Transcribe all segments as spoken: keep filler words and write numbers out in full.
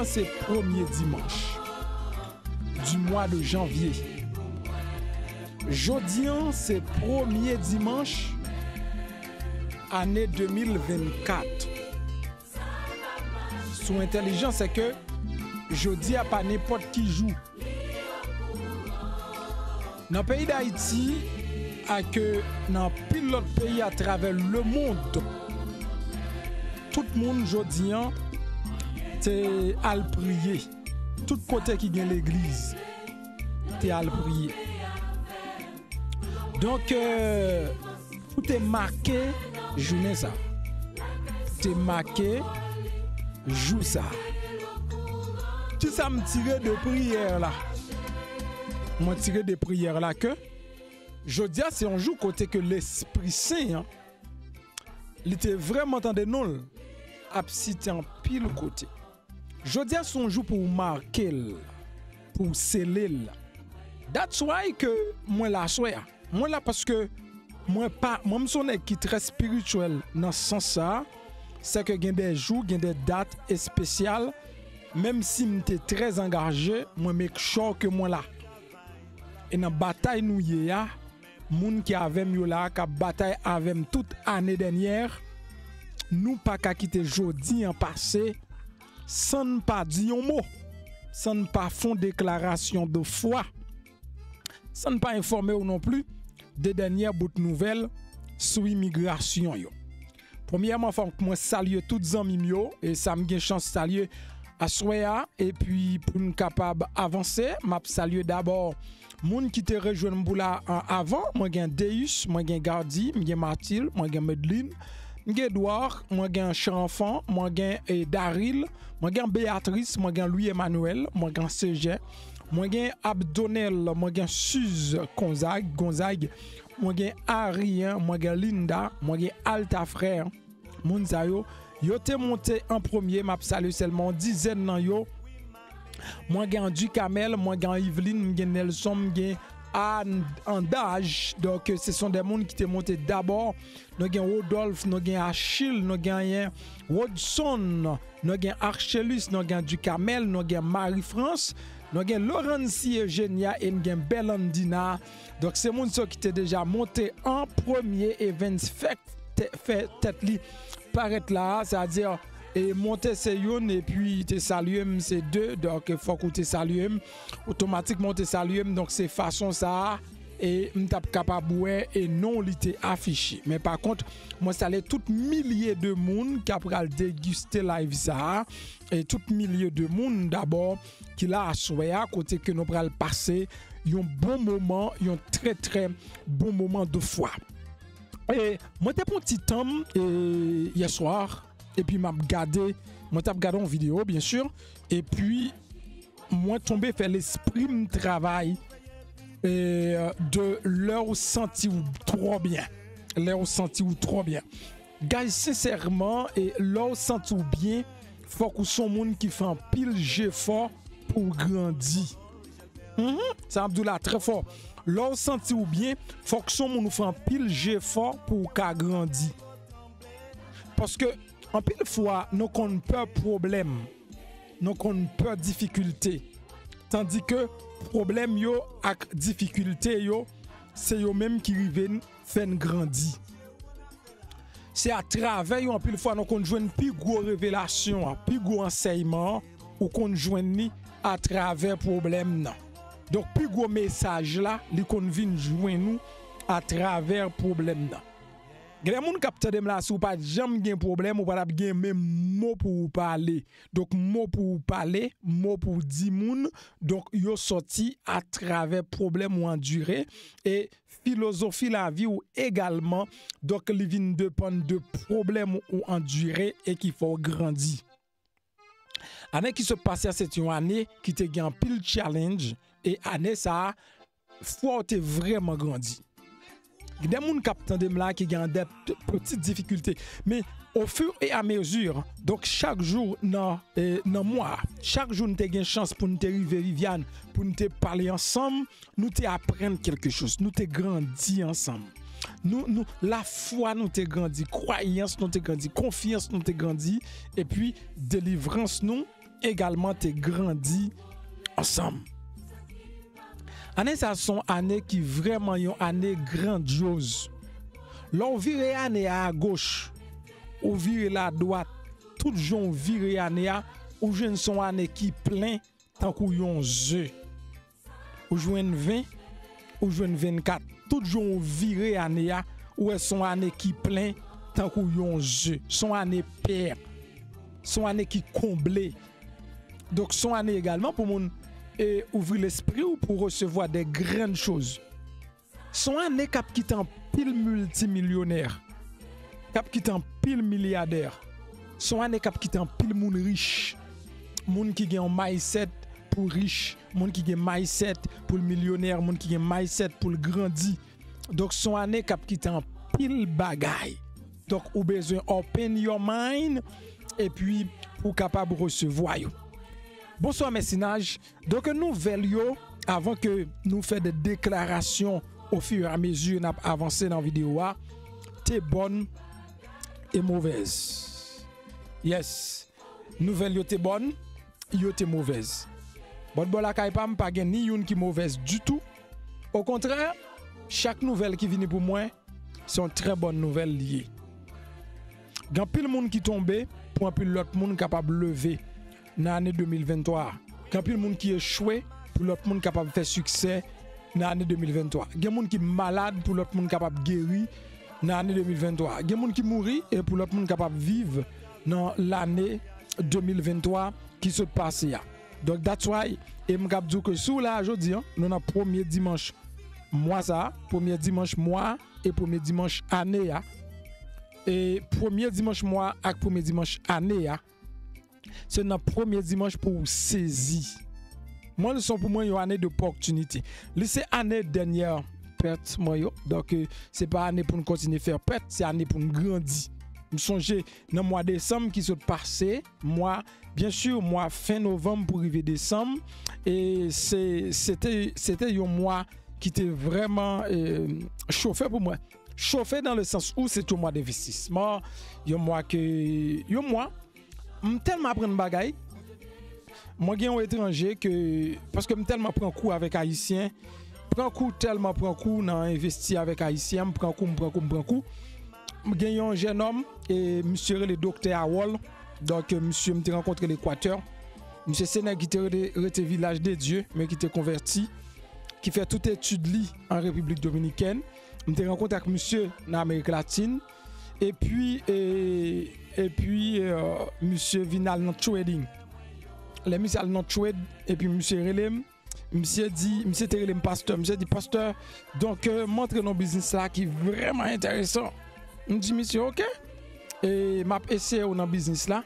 se premye dimanch di mwa de janvye. Jodi an se premye dimanch ane de mil vennkat. Sou entèlijans, se ke jodi a pa nenpòt ki jou. Nan peyi Dayiti, ak nan anpil lòt peyi atravè lemonn, tout moun jodi an te al priye. Tout kote ki gen legliz, te al priye. Donk, euh, pou te make jounen sa, te make jou sa. Kisa m tire de priyè la? Mwen tire de priyè la ke jodi a se yon jou kote ke Lespri Sen an, li te vrèman tande non l ap site anpil kote. Jodi a se yon jou pou w make l, pou w sele l. That's why ke mwen la aswè a. Mwen la paske mwen pa, mwen m se yon nèg ki trè espirityèl nan sans sa, se ke gen de jou, gen de dat espesyal, menm si m te trè angaje, mwen make sure ke mwen la. E nan batay nou ye a, moun ki avè m yo la, k ap batay avè m tout ane dènyè, nou pa ka kite jodi an pase san n pa di yon mo, san n pa fè yon deklarasyon de fwa, san n pa enfòme w non pli de dènyè bout nouvèl sou imigrasyon yo. Premyèman, fòk mwen salye tout zanmi m yo, e sa m gen chans salye aswè a, epi pou n kapab avanse, m ap salye dabò moun ki te rejwenn m pou la an avan. Mwen gen Deus, mwen gen Gardy, mwen gen Mathilde, mwen gen Medline, mwen gen Edouard, mwen gen Chanfan, mwen gen, eh, Daryl, mwen gen Beatrice, mwen gen Louis Emmanuel, mwen gen Sejen, mwen gen Abdonel, mwen gen Suze Gonzague, Gonzague, mwen gen Arien, mwen gen Linda, mwen gen Alta Frère. Moun sa yo, yo te monte an premye, m ap salye sèlman yon dizèn nan yo. Mwen gen Ducamel, mwen gen Yveline, mwen gen Nelson, mwen gen An-, Andaj. Donk, se son de moun ki te monte dabò. Nou gen Rodolphe, nou gen Achille, nou gen Rodson, nou gen Archelus, nou gen Ducamel, nou gen Marie France, nou gen Laurency Eugenia e n gen Belandina. Donk, se moun sa yo ki te deja monte an premye e Vens fè tè-, fè tèt li parèt la a, sètadi, e monte se youn, epi te salye m se de, donk fòk ou te salye m, otomatikman ou te salye m, donk se fason sa a, e m t ap kapab wè, e non li te afiche. Men pa kont, mwen salye tout milye de moun k ap pral degiste live sa a, e tout milye de moun dabò ki la aswè a, kote ke nou pral pase yon bon moman, yon trè, trè bon moman de fwa. E mwen te pran ti tan m, e, yè swa, epi m ap gade, mwen t ap gade yon videyo, byen si, epi mwen tonbe fè lespri m travay, e, de lè w santi w twò byen. Lè w santi w twò byen. Guys, sensèman, e lè w santi w byen, fòk ou se yon moun ki fè anpil jefò pou w grandi. Mhm, sa m ap di w la trè fò. Lè w santi w byen, fòk se yon moun ou fè anpil jefò pou w ka grandi. Paske anpil fwa, nou konn pè pwoblèm, nou konn pè difikilte. Tandike pwoblèm yo ak difikilte yo, se yo menm ki rive n, fè n grandi. Se atravè yo anpil fwa nou konn jwenn pi gwo revelasyon an, pi gwo ansèyman an, ou konn jwenn li atravè pwoblèm nan. Donk, pi gwo mesaj la, li konn vin jwenn ou atravè pwoblèm nan. Gen de moun k ap tande m la, si w pa t janm gen pwoblèm, ou pa t ap gen menm mo pou w pale. Donk, mo pou w pale, mo pou w di moun, donk, yo sòti atravè pwoblèm ou andire. E filozofi lavi w egalman, donk, li vin depann de pwoblèm ou andire e ki fè w grandi. Ane ki sot pase a, se te yon ane ki te gen anpil challenge, e ane sa a, fwa w te vrèman grandi. Gen de moun k ap tande m la ki gen de t-, piti difikilte. Men, au fur et à mesure, donk chak jou nan, eh, nan mwa a, chak jou n te gen chans pou n te rive Viviane, pou n te pale ansanm, nou te aprann kèlke choz, nou te grandi ansanm. Nou, nou, lafwa nou te grandi, kwayans nou te grandi, konfyans nou te grandi, epi delivrans nou, egalman te grandi ansanm. Ane sa se yon ane ki vrèman yon ane grandyoz. Lè w vire ane a agoch, ou vire l adwat, tout jan w vire ane a, ou jwenn se yon ane ki plen tankou yon ze. Ou jwenn ven, ou jwenn vennkat. Tout jan w vire ane a, ou wè se yon ane ki plen tankou yon ze. Se yon ane pè. Se yon ane ki konble. Donk, se yon ane egalman pou moun e ouvri lespri w pou resevwa de grann choz. Se yon ane k ap kite anpil miltimilyonè, k ap kite anpil milyadè. Se yon ane k ap kite anpil moun rich. Moun ki gen yon mindset pou rich, moun ki gen mindset pou l milyonè, moun ki gen mindset pou l grandi. Donk, se yon ane k ap kite anpil bagay. Donk, ou bezwen open your mind epi pou w kapab resevwa yo. Bonswa, mèsinaj. Donk, nouvèl yo, avan ke nou fè de deklarasyon ofiramezi n ap avanse nan videyo a, te bòn e movèz. Yes. Nouvèl yo te bòn, yo te movèz. Bò bò lakay pa m, pa gen ni youn ki movèz ditou. Okontrè, chak nouvèl ki vini pou mwen, se yon trè bòn nouvèl li ye. Gen anpil moun ki tonbe pou anpil lòt moun kapab leve nan ane de mil venntwa a. Gen anpil moun ki echwe pou lòt moun kapab fè siksè nan ane de mil venntwa. Gen moun ki malad pou lòt moun kapab geri nan ane de mil venntwa. Gen moun ki mouri e pou lòt moun kapab viv nan lane de mil venntwa ki sot pase a. Donk, that's why, e m k ap di w ke si w la a jodi a, nou nan premye dimanch mwa sa a, premye dimanch mwa a e premye dimanch ane a. E premye dimanch mwa a ak premye dimanch ane a, se nan premye dimanch pou w sezi. Mwen, leson pou mwen, yon ane de opòtinite. Li se ane dènyè pèt mwen yo. Donk, eh, se pa ane pou n kontinye fè pèt, se ane pou n grandi. M sonje nan mwa desanm ki sot pase, mwa, byen si, mwa fen novanm pou rive desanm, e se, se te, se te yon mwa ki te vrèman, eh, chofe pou mwen. Chofe dans le sens où se te yon mwa denvestisman, yon mwa ke, yon mwa, m tèlman aprann bagay. Mwen gen yon etranje ke, paske m tèlman pran kou avèk Ayisyen, pran kou, tèlman pran kou nan envesti avèk Ayisyen, m pran kou, m pran kou, m pran kou. M gen yon jènòm, e misye rele Doktè Harold. Donk, misye m te rankontre l Ekwatè. Misye se nèg ki te rete, rete Vilaj de Dye, men ki te konvèti, ki fè tout etid li an Repiblik Dominikèn. M te rankontre ak misye nan Amerik Latin. Epi, e, epi, e, misye vin al nan trading. Lè misye al nan trade, epi misye rele m, misye di, misye te rele m pastè. Misye di, "Pastè, donk, e, m antre nan biznis la ki vrèman enteresan." M di, "Misye, oke. E, m ap eseye w nan biznis la."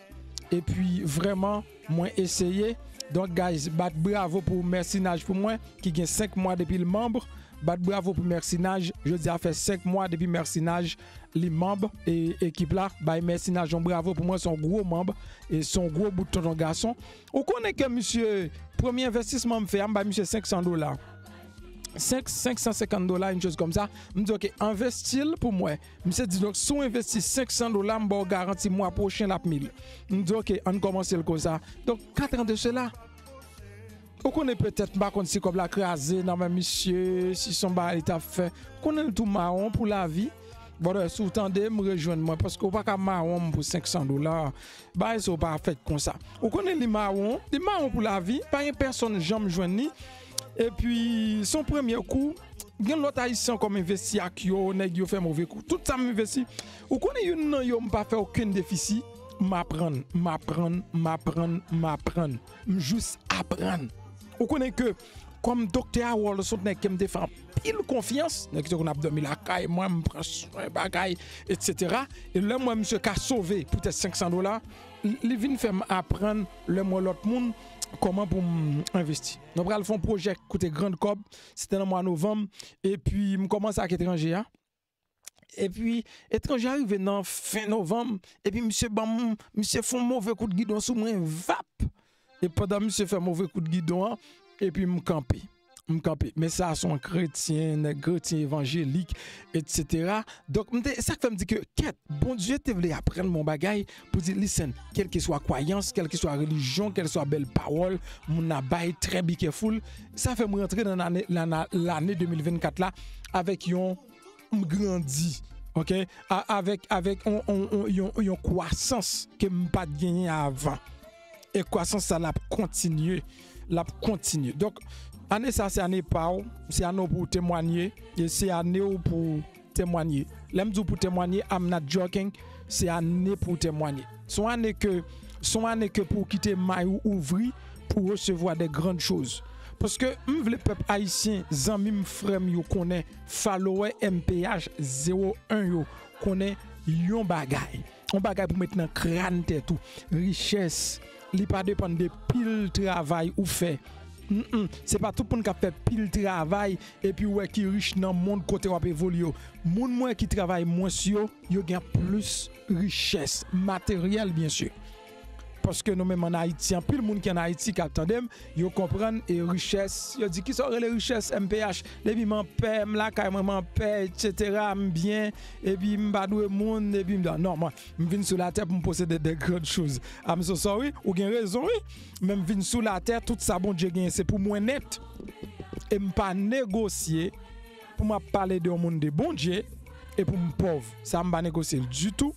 Epi, vrèman, mwen eseye. Donk, guys, bat bravo pou Mèsinaj pou mwen, ki gen senk mwa depi l manm. Bat bravo pou Mèsinaj. Jodi a fè senk mwa depi Mèsinaj li manm e ekip la. Bay Mèsinaj yon bravo pou mwen, se yon gwo manm e se yon gwo bout tonton gason. Ou konnen ke misye, premye envestisman m fè a, m bay misye senk san dola. Senk, senk san senkant dola, yon choz kòmsa. M di, "Oke, envesti l pou mwen." Misye di, "Donk, si w envesti senk san dola, m ba w garanti mwa pwochen l ap mil." M di, "Oke, ann kòmanse l konsa." Donk, kat an de sela, ou konnen petèt, m pa konn si kòb la kraze nan men misye, si se yon bagay li t ap fè. Ou konnen l tou mawon pou lavi. Brother, si w tande m, rejwenn mwen, paske w pa ka mawon m pou senk san dola. Bagay sa yo pa fèt konsa. Ou konnen li mawon, li mawon pou lavi, pa gen pèsonn janm jwenn li. Epi, se yon premye kou, gen lòt Ayisyen ankò m envesti ak yo, nèg yo fè move kou. Tout sa m envesti, ou konnen youn nan yo m pa fè okenn defisi, m aprann, m aprann, m aprann, m aprann. M jis aprann. Ou konnen ke kòm Doktè Harold se yon nèg ke m te fè anpil konfyans, nèg ki te konn ap dòmi lakay mwen, m pran swen bagay, etsetera. E lè m wè misye ka sove poutèt senk san dola, li, li vin fè m aprann lè m wè lòt moun kòman pou m envesti. Nou pral fè yon pwojè ki koute grann kòb, se te nan mwa novanm, epi m kòmanse ak etranje a. Epi, etranje a rive nan fen novanm, epi misye ban m, misye fè yon move kout gidon sou mwen, vap! E pandan misye fè move kout gidon an, epi m kanpe. m kanpe. Men sa se yon kretyen, nèg kretyen evanjelik, etsetera. Donk, m te, sa k fè m di ke, kèt, Bondye te vle aprann mwen yon bagay pou di, listen, kèlkeswa kwayans, kèlkeswa relijyon, kèlkeswa bèl pawòl moun nan bay, trè be careful. Sa fè m rantre nan lane, lane, lane de mil vennkat la avèk yon, m grandi, oke? A-, avèk, avèk yon, yon, yon, yon, yon kwasans ke m pa t genyen avan. E kwasans sa l ap kontinye, l ap kontinye. Donk, ane sa se ane pa w, se ane w pou w temwanye, e se ane w pou w temwanye. Lè m di w pou w temwanye, I'm not joking, se ane pou w temwanye. Se yon ane ke, se yon ane ke pou w kite may ou ouvri pou w resevwa de grann choz. Paske m vle pèp ayisyen, zanmi m, frè m yo konnen, follower M P H zewo en yo konnen yon bagay. Yon bagay pou met nan kràn tèt ou. Richès, li pa depann de pil travay ou fè. Mm, mm. Se pa tout moun k ap fè pil travay epi w wè ki rich nan mond kote w ap evolye yo. Moun m wè ki travay mwens yo, yo gen plis richès materyèl, byen si. Paske nou menm ann Ayiti, anpil moun ki ann Ayiti k ap tande m, yo konprann e richès, yo di, "Kisa w rele richès, M P H?" Depi m anpè, m lakay mwen, m anpè, etsetera, m byen, epi m pa dwe moun, epi m, non, mwen, m vin sou latè pou m posede de grann choz. I'm so sorry, ou gen rezon, wi. Men m vin sou latè, tout sa Bondye genyen, se pou mwen nèt. E m pa negosye pou m ap pale de yon moun de Bondye e pou m pòv. Sa, m pa negosye l ditou.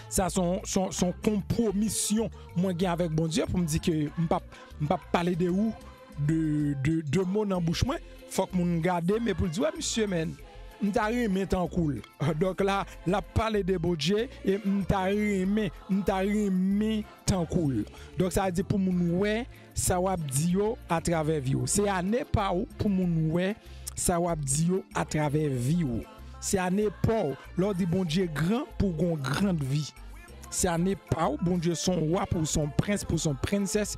Sa se yon, se yon, se yon konpwomisyon mwen gen avèk Bondye pou m di ke m p ap, m p ap pale de ou, de, de, de mo nan bouch mwen. Fòk moun gade m e pou l di, "Wè, misye, men, m ta renmen tankou l." Donk la, l ap pale de Bondye e m ta renmen, m ta renmen tankou l. Donk sa vle di pou moun wè sa w ap di yo atravè vi w. Se ane pa w pou moun wè sa w ap di yo atravè vi w. Se ane pa w, lè w di Bondye gran pou w gon grann vi. Se ane pa w, Bondye se yon wa pou w se yon prens, pou w se yon prensès,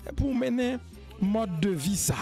e pou w mennen mòd de vi sa.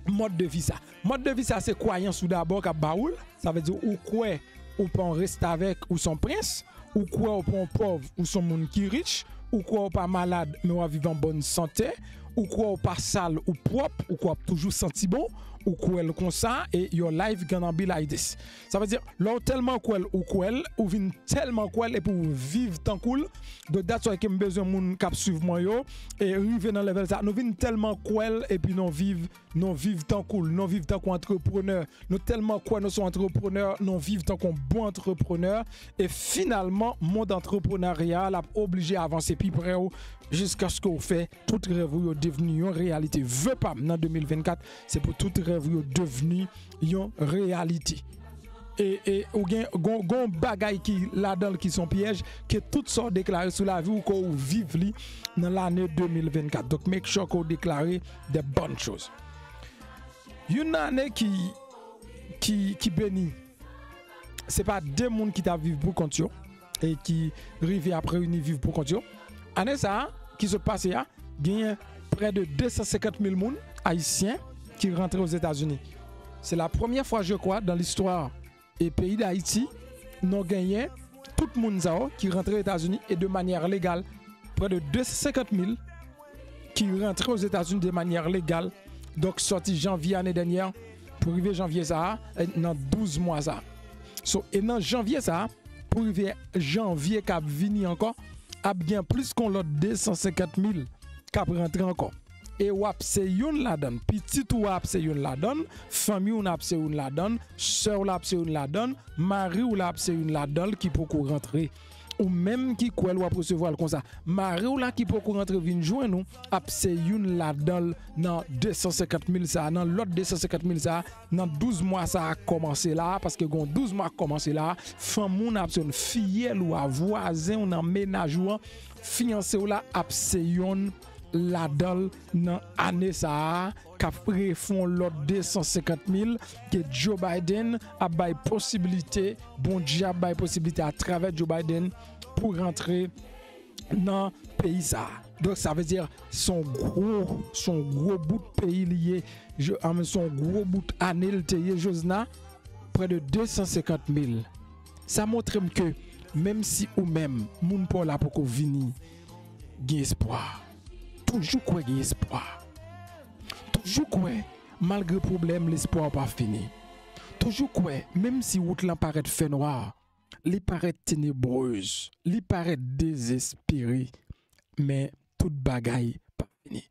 Mòd de vi sa. Mòd de vi sa se kwayans ou dabò k ap ba ou l. Sa vle di ou kwè ou pa yon restavèk, ou se yon prens. Ou kwè w pa yon pòv, ou se yon moun ki rich. Ou kwè w pa malad, men w ap viv an bòn sante. Ou kwè w pa sal, ou pwòp. Ou kwè w ap toujou santi bon. Ou kwè l konsa, e your life gonna be like this. Sa vle di, lè w tèlman kwè l, ou kwè l, ou vin tèlman kwè l, epi w viv tankou l. Donk, that's why ke m bezwen moun k ap swiv mwen yo, e rive nan level sa. Nou vin tèlman kwè l, epi nou viv, nou viv tankou l, nou viv tankou antreprenè. Nou tèlman kwè nou se yon antreprenè, nou viv tankou yon bon antreprenè. E finalman, mond antreprenarya a, l ap oblije avanse pi pre w, jiskaske w fè tout rèv ou yo devni yon reyalite. Ve pa m nan de mil vennkat, se pou tout rèv ou yo devni yon reyalite. E, e ou gen, gon, gon bagay ki ladan l ki se yon pyèj, ke tout sa w deklare sou lavi w, ke w viv li nan lane de mil vennkat. Donk, make sure ke w deklare de bòn choz. Youn nan ane ki, ki, ki beni, se pa de moun ki t ap viv pou kont yo e ki rive ap reyini viv pou kont yo. Ane sa a, ki sot pase a, genyen prè de de san senkant mil moun ayisyen ki rantre Ozetazini. Se la premyè fwa, je crois, dans l'histoire e peyi Dayiti, nou genyen tout moun sa yo ki rantre Etazini e de manyè legal. Prè de de san senkant mil ki rantre Ozetazini de manyè legal. Donk, sòti janvye ane dènyè pou rive janvye sa a, e nan douz mwa sa a. So, e nan janvye sa a, pou rive janvye k ap vini ankò, ap gen plis ke yon lòt de san senkant mil k ap rantre ankò. E w ap se youn ladan l. Pitit ou ap se youn ladan l. Fanmi w ap se youn ladan l. Sè w la ap se youn ladan l. Mari w la ap se youn ladan l ki poko rantre. Ou menm ki kwè l, w ap resevwa l konsa. Mari w la ki poko rantre vin jwenn ou ap se youn ladan l nan de san senkant mil sa a, nan lòt de san senkant mil sa a, nan douz mwa sa a k kòmanse la a, paske gen yon douz mwa k kòmanse la a, fanmi w nan ap se youn, fiyèl ou a, vwazen w nan, mennaj ou an, fiyanse w la ap se youn ladan l nan ane sa a, k ap refè yon lòt de san senkant mil ke Joe Biden ap bay posiblite, Bondye ap bay posiblite atravè Joe Biden pou rantre nan peyi sa a. Donk, sa vle di, se yon gwo, se yon gwo bout peyi li ye. Je, ann, se yon gwo bout ane l te ye, Jozna, prè de de san senkant mil. Sa montre m ke, menm si ou menm, moun pa w la poko vini, gen espwa. Toujou kwè gen espwa. Toujou kwè Malgre pwoblèm, lespwa w pa fini. Toujou kwè, menm si wout lan parèt fènwa, li parèt tenebrez, li parèt dezespere, men tout bagay pa fini.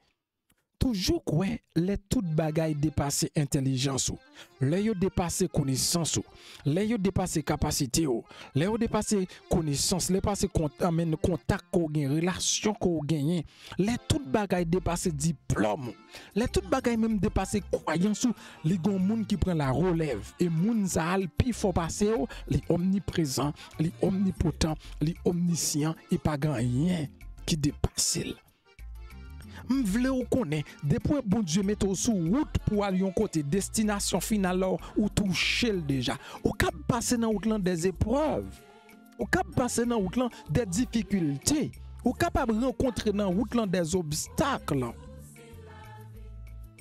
Toujou kwè, lè tout bagay depase entèlijans ou, lè yo depase konesans ou, lè yo depase kapasite w, lè yo depase konesans, lè pase kont-, anmen, kontak ke w gen, relasyon ke w genyen, lè tout bagay depase diplòm ou, lè tout bagay menm depase kwayans ou, li gon moun ki pran la relèv. E moun sa a, l pi fò pase w, li omniprezan, li omnipotan, li omnisyan, e pa gen anyen ki depase l. M vle w konnen, depi Bondye mete w sou wout pou w al yon kote, destinasyon final la, ou touche l deja. Ou kab pase nan wout lan dèzeprèv. Ou kab pase nan wout lan dè difikilte. Ou kapab rankontre nan wout lan dè obstak.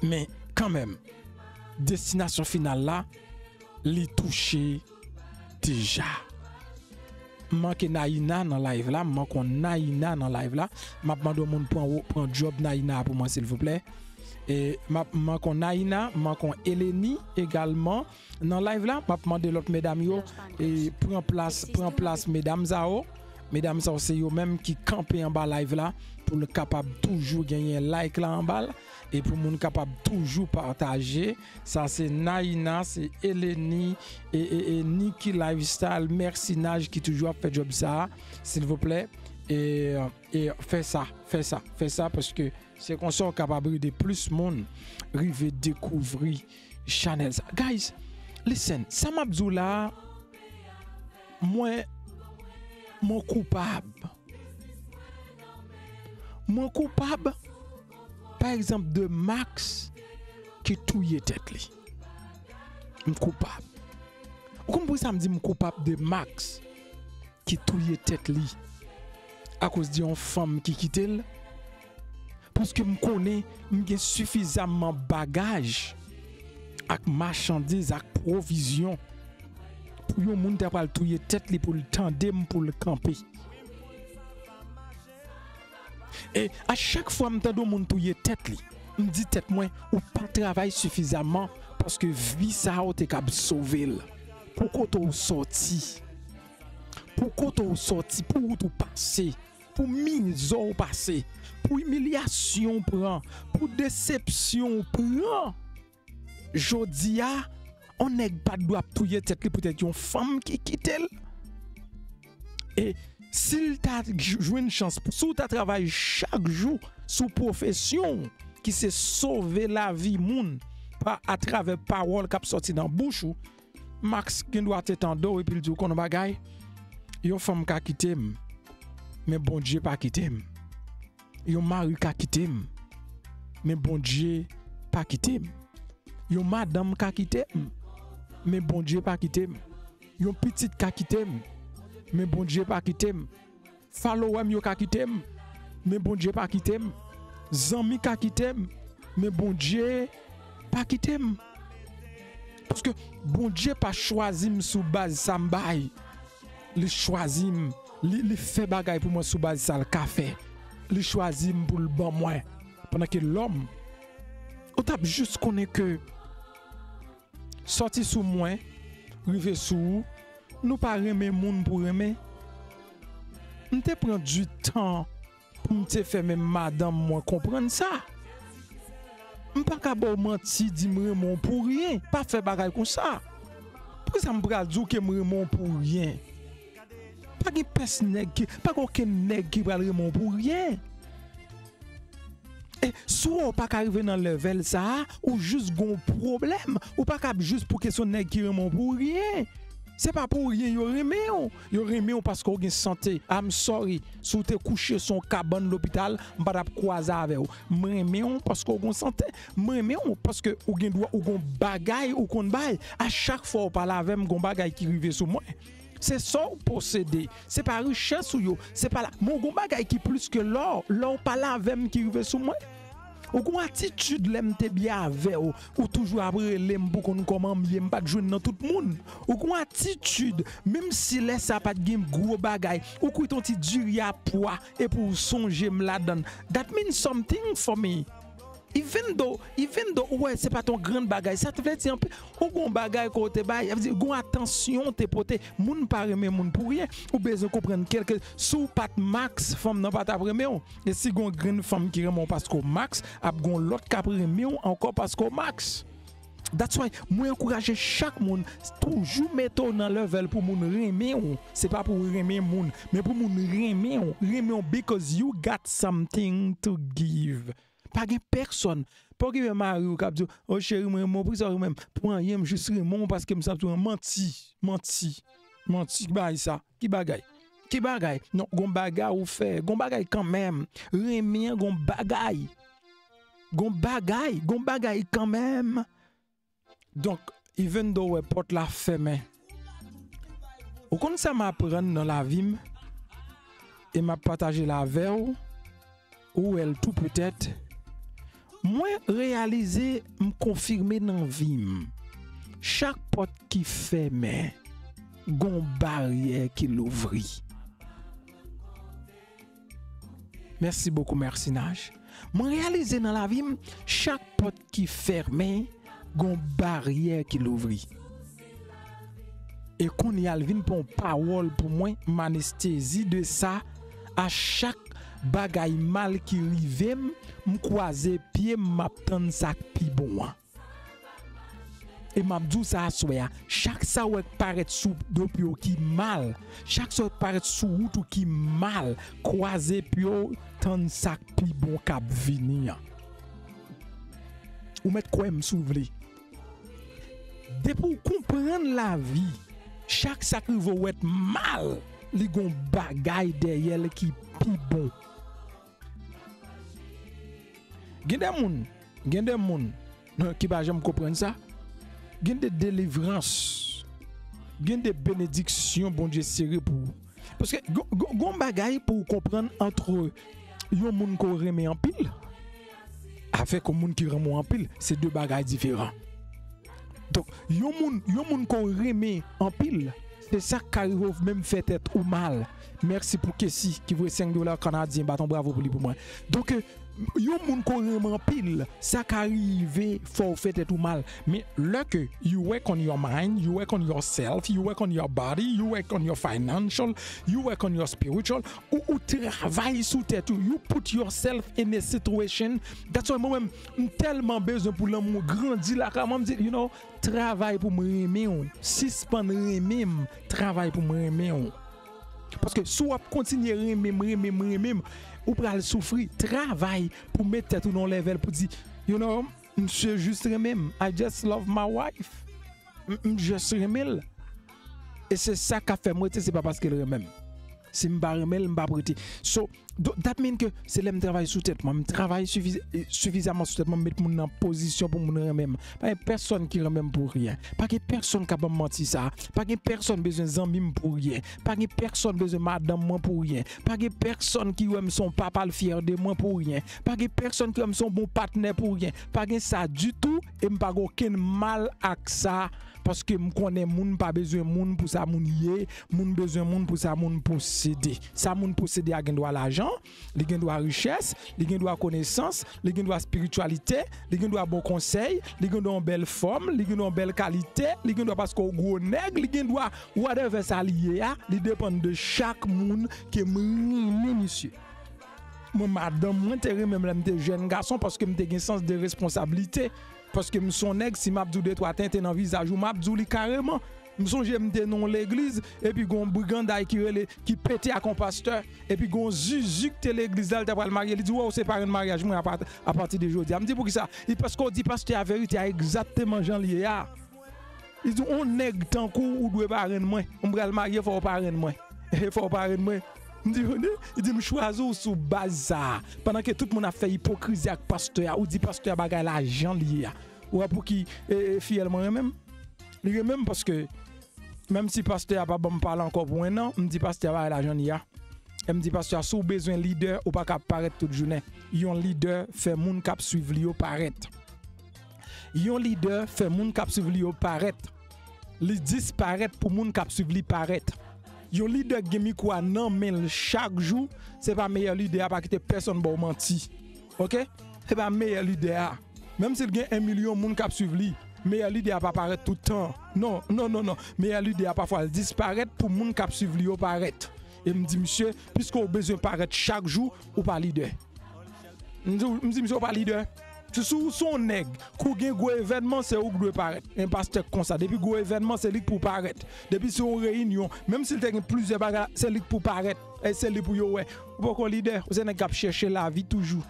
Men, kanmenm, destinasyon final la, li touche deja. M manke Naïna nan live la, m manke Naïna nan live la. M ap mande yon moun pran, pran djòb Naïna pou mwen, silvouplè. E m ap, m manke Naïna, m manke Eleni egalman nan live la. M ap mande lòt medam yo, e pran plas, pran plas medam sa yo. Medam sa yo se yo menm ki kanpe anba live la pou l kapab toujou genyen like la anba l. E pou moun kapab toujou pataje. Sa se Naïna, se Eleni, e, e, e Niki Lifestyle, Mèsi Naj ki toujou ap fè djòb sa a. Silvouplè, e, e fè sa, fè sa, fè sa, paske se konsa w kapab ede plis moun rive dekouvri chanèl sa. Guys, listen, sa m ap di w la a, mwen, mwen koupab. Mwen koupab, pa egzanp, de Max ki touye tèt li. M koupab. Ou konn poukisa m di m koupab de Max ki touye tèt li akoz de yon fanm ki kite l? Paske m konnen m gen sifizamman bagaj ak machandiz, ak pwovizyon pou yon moun ta pral touye tèt li pou l tande m, pou l kanpe. E a chak fwa m tande yon moun touye tèt li, m di tèt mwen, ou pa travay sifizamman, paske vi sa a ou te kab sove l. Pou kote w sòti, pou kote w sòti, pou wout ou pase, pou mizè w pase, pou imilyasyon w pran, pou desepsyon w pran. Jodi a, yon nèg pa t dwe ap touye tèt li poutèt yon fanm ki kite l. E si l ta j-, jwenn chans, si w ta travay chak jou sou pwofesyon w, ki se sove lavi moun pa atravè pawòl k ap sòti nan bouch ou, Max gen dwa te tande w epi l di w, konn yon bagay, yon fanm ka kite m, men Bondye pa kite m. Yon mari ka kite m, men Bondye pa kite m. Yon madanm ka kite m, men Bondye pa kite m. Yon pitit ka kite m, men Bondye pa kite m. Follower m yo ka kite m, men Bondye pa kite m. Zanmi ka kite m, men Bondye pa kite m. Paske Bondye pa chwazi m sou baz sa m bay. Li chwazi m, li, li fè bagay pou mwen sou baz sa l ka fè. Li chwazi m pou l ban mwen. Pandan ke lòm, ou t ap jis konnen ke sòti sou mwen, rive sou ou, nou pa renmen moun pou renmen. M te pran di tan pou m te fè menm madanm mwen konprann sa. M pa ka ba w manti, di m renmen w pou ryen. Pa fè bagay konsa. Poukisa m pral di w ke m renmen w pou ryen? Pa gen pès nèg ki, pa gen okenn nèg ki pral renmen w pou ryen. E si w pa ka rive nan level sa a, ou jis gon pwoblèm. Ou pa ka jis pou kesyon nèg ki renmen w pou ryen. Se pa pou ryen yo renmen w. Yo renmen w paske w gen sante. I'm sorry. Si w te kouche sou yon kabann lopital, m pa t ap kwaze avè w. M renmen w paske w gon sante. M renmen w paske ou gen dwa, ou gon bagay ou konn bay. A chak fwa w pale avè m, gon bagay ki rive sou mwen. Se sa w posede. Se pa richès ou yo. Se pa la. Men w gon bagay ki plis ke lò. Lè w pale avè m ki rive sou mwen. Ou gon atitid lè m te byen avè w. Ou toujou ap rele m pou konn kòman m ye. M pa t jwenn nan tout moun. Ou gon atitid. Menm si lè sa pa t gen gwo bagay. Ou kwit yon ti diri a pwa. Epi w sonje m ladan l. That means something for me. Even though, even though, ou wè, se pa t yon grann bagay. Sa te vle di anpil. Ou gon bagay ke w te bay, sa vle di, gon atansyon w te pote. Moun pa renmen moun pou ryen. Ou bezwen konprann kèlke, si w pa t max, fanm nan pa t ap renmen w. E si gon grenn fanm ki renmen w paske w max, ap gon lòt k ap renmen w ankò paske w max. That's why mwen ankouraje chak moun toujou mete w nan level pou moun renmen w. Se pa pou w renmen moun, men pou moun renmen w. Renmen w because you got something to give. Pa gen pèsonn. Pa okipe mari w k ap di w, "O cheri, mwen renmen w, poukisa w renmen m?" Pou anyen, m jis renmen w paske m santi w. Manti, manti, manti. Ki bagay sa? Ki bagay? Ki bagay? Non, gon bagay ou fè. Gon bagay kanmenm. Renmen an gon bagay. Gon bagay, gon bagay kanmenm. Donk, even though w wè pòt la fèmen, ou konn sa m aprann nan lavi m, e m ap pataje l avè w, ou wè l tou petèt, mwen reyalize, m konfime nan vi m, chak pòt ki fèmen, gon baryè ki louvri. Mèsi bokou, Mèsinaj. Mwen reyalize nan lavi m, chak pòt ki fèmen, gon baryè ki louvri. E kounye a l vin pran yon pawòl pou mwen, m anestezi de sa, a chak bagay mal ki rive m, m kwaze pye m, m ap tann sa k pi bon an. E m ap di w sa aswè a, chak sa w wè k parèt sou do pye w ki mal, chak sa w wè k parèt sou wout ou ki mal, kwaze pye w, tann sa k pi bon k ap vini an. Ou mèt kwè m si w vle. Depi w konprann lavi, chak sa k rive w wè t mal, li gon bagay dèyè l ki pi bon. Gen de moun, gen de moun ki pa janm konprann sa. Gen de delivrans, gen de benediksyon Bondye sere pou ou. Paske gon, gon, gon bagay pou w konprann ant yon moun ke w renmen anpil avèk yon moun ki renmen w anpil, se de bagay diferan. Donk, yon moun, yon moun ke w renmen anpil, se sa k ka rive w menm fè tèt ou mal. Mèsi pou Kesi ki voye senk dola kanadyen, bat yon bravo pou li pou mwen. Donk, yon moun ke w renmen anpil, sa ka rive fè w fè tèt ou mal. Men lè ke you work on your mind, you work on yourself, you work on your body, you work on your financial, you work on your spiritual, ou, ou travay sou tèt ou, you put yourself in a situation. That's why mwen menm, m tèlman bezwen pou lanmou grandi lakay mwen, m di, you know, travay pou m renmen w, sispann renmen m, travay pou m renmen w. Paske si w ap kontinye renmen m, renmen m, renmen m, ou pral soufri. Travay pou met tèt ou nan yon level pou di, you know, misye jis renmen m. I just love my wife. M, m just renmen l. E se sa k ap fè m rete, se pa paske l renmen m. Si m pa renmen l, m p ap rete. So, do- that mean ke se lè m travay sou tèt mwen, m travay sifiz- sifizaman sou tèt mwen, m met moun nan pozisyon pou moun renmen m. Pa gen pèsonn ki renmen m pou ryen. Pa gen pèsonn k ap ban m manti sa. Pa gen pèsonn bezwen zanmi m pou ryen. Pa gen pèsonn bezwen madanm mwen pou ryen. Pa gen pèsonn ki wè m se yon papa, l fyè de mwen pou ryen. Pa gen pèsonn ki wè m se yon bon patnè pou ryen. Pa gen sa ditou, e m pa gen okenn mal ak sa, paske m konnen moun pa bezwen moun pou sa moun ye, moun bezwen moun pou sa moun posede. Sa moun posede a gen dwa lajan, li gen dwa richès, li gen dwa konesans, li gen dwa espirityalite, li gen dwa bon konsèy, li gen dwa yon bèl fòm, li gen dwa yon bèl kalite, li gen dwa paske w gwo nèg, li gen dwa whatever sa li ye a, li depann de chak moun ke m renmen, misye. Mwen, madanm mwen te renmen m lè m te jèn gason paske m te gen sans de responsablite. Paske m se yon nèg, si m ap di w de twa tenten nan vizaj ou, m ap di w li kareman. M sonje m te nan yon legliz, epi gon briganday ki rele, ki pete ak yon pastè, epi gon zizi ki te legliz la, li ta pral marye, li di, "Wè, w se parenn maryaj mwen apa-, apati de jodi a." M di, "Poukisa?" Li, "Paske w di pastè a verite a egzakteman jan l ye a." Li di, "On nèg tankou w, ou dwe parenn mwen. M pral marye, fò w parenn mwen. Fò w parenn mwen." M di, "Li di, m chwazi w sou baz sa a." Pandan ke tout moun ap fè ipokrizi ak pastè a, ou di pastè a bagay la jan l ye a. Ou wè pouki, e, e, fiyèl mwen renmen m? Li renmen m paske, menm si pastè a pa ban m pale ankò pou en an, m di pastè a bagay la jan l ye a. E m di pastè a, si w bezwen lidè, ou pa ka ap parèt tout jounen. Yon lidè fè moun k ap swiv li yo parèt. Yon lidè fè moun k ap swiv li yo parèt. Li disparèt pou moun k ap swiv li parèt. Yon lidè k gen mikwo a nan men l chak jou, se pa meyè lidè a, pa kite pèsonn ba w manti. Oke? se pa meyè lidè a. Menm si l gen yon milyon moun k ap swiv li, meyè lidè a pa parèt tout tan. Non, non, non, non. Meyè lidè a pafwa l disparèt pou moun k ap swiv li yo parèt. E m di misye, piske w bezwen parèt chak jou, ou pa lidè. M di, m di misye, ou pa lidè. Si, si w se yon nèg, kou gen gwo evènman, se ou k dwe parèt. Yon pastè k konsa, depi gwo evènman, se li k pou parèt. Depi se yon reyinyon, menm si l te gen plizyè bagay, se li k pou parèt. E se li pou yo wè. Ou poko lidè, ou se nèg k ap chèche lavi toujou.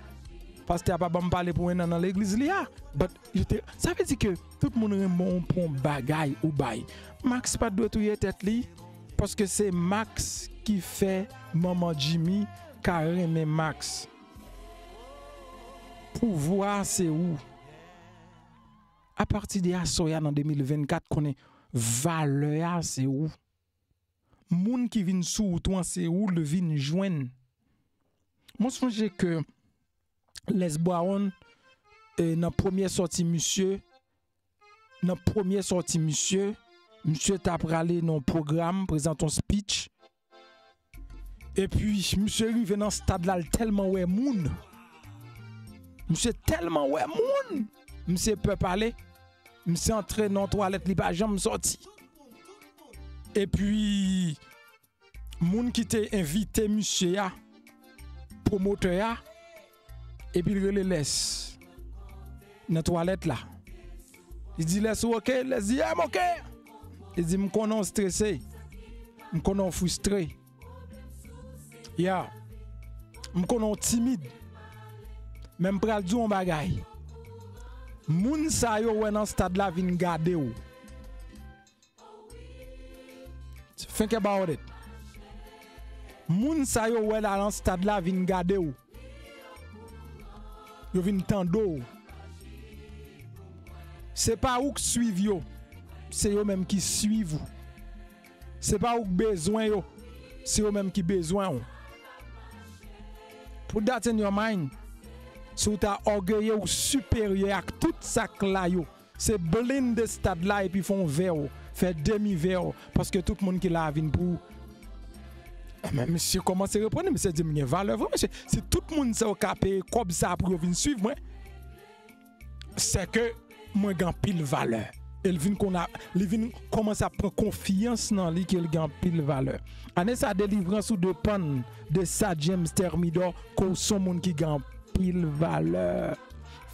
Pastè a pa ban m pale pou en an nan legliz li a. But, yo te, sa vle di ke tout moun renmen w pou yon bagay ou bay. Max pa t dwe touye tèt li, paske se Max ki fè manman Jimmy ka renmen Max. Pouvwa a se ou. Apati de aswè a nan de mil vennkat, konnen valè a se ou. Moun ki vin sou wout ou an se ou l vin jwenn. Mwen sonje ke Les Brown, e, nan premye sòti misye, nan premye sòti misye, misye ta prale nan yon pwogram, prezante yon speech. Epi, misye rive nan stad la, l tèlman wè moun. Misye tèlman wè moun. Misye pè pale. Misye antre nan yon twalèt, li pa janm sòti. Epi, moun ki te envite misye a, pwomotè a, epi l rele Les nan twalèt la. Li di, Les, ou oke? Les di, yeah, m oke. Li di, m konnen w strese. M konnen w fristre. Ya. M konnen w timid. Men m pral di w yon bagay. Moun sa yo wè nan stad la vin gade w. Think about it. Moun sa yo wè la nan stad la vin gade w. Yo vin tande w. Se pa ou k swiv yo. Se yo menm ki swiv ou. Se pa ou k bezwen yo. Se yo menm ki bezwen w. Put that in your mind. Si w ta ògeye ou siperyè ak tout sa k la yo, se blende stad la epi fè yon vè w, fè demi vè w, paske tout moun ki la a vin pou ou. Men misye kòmanse reponn, misye di m gen valè vre, mesye. Si tout moun sa yo ka peye kòb sa pou yo vin swiv mwen, se ke mwen gen anpil valè. E l vin konn a, li vin kòmanse ap pran konfyans nan li ke l gen anpil valè. Ane sa delivrans ou depann de sa James Thermidor, ke w se yon moun ki gen anpil valè.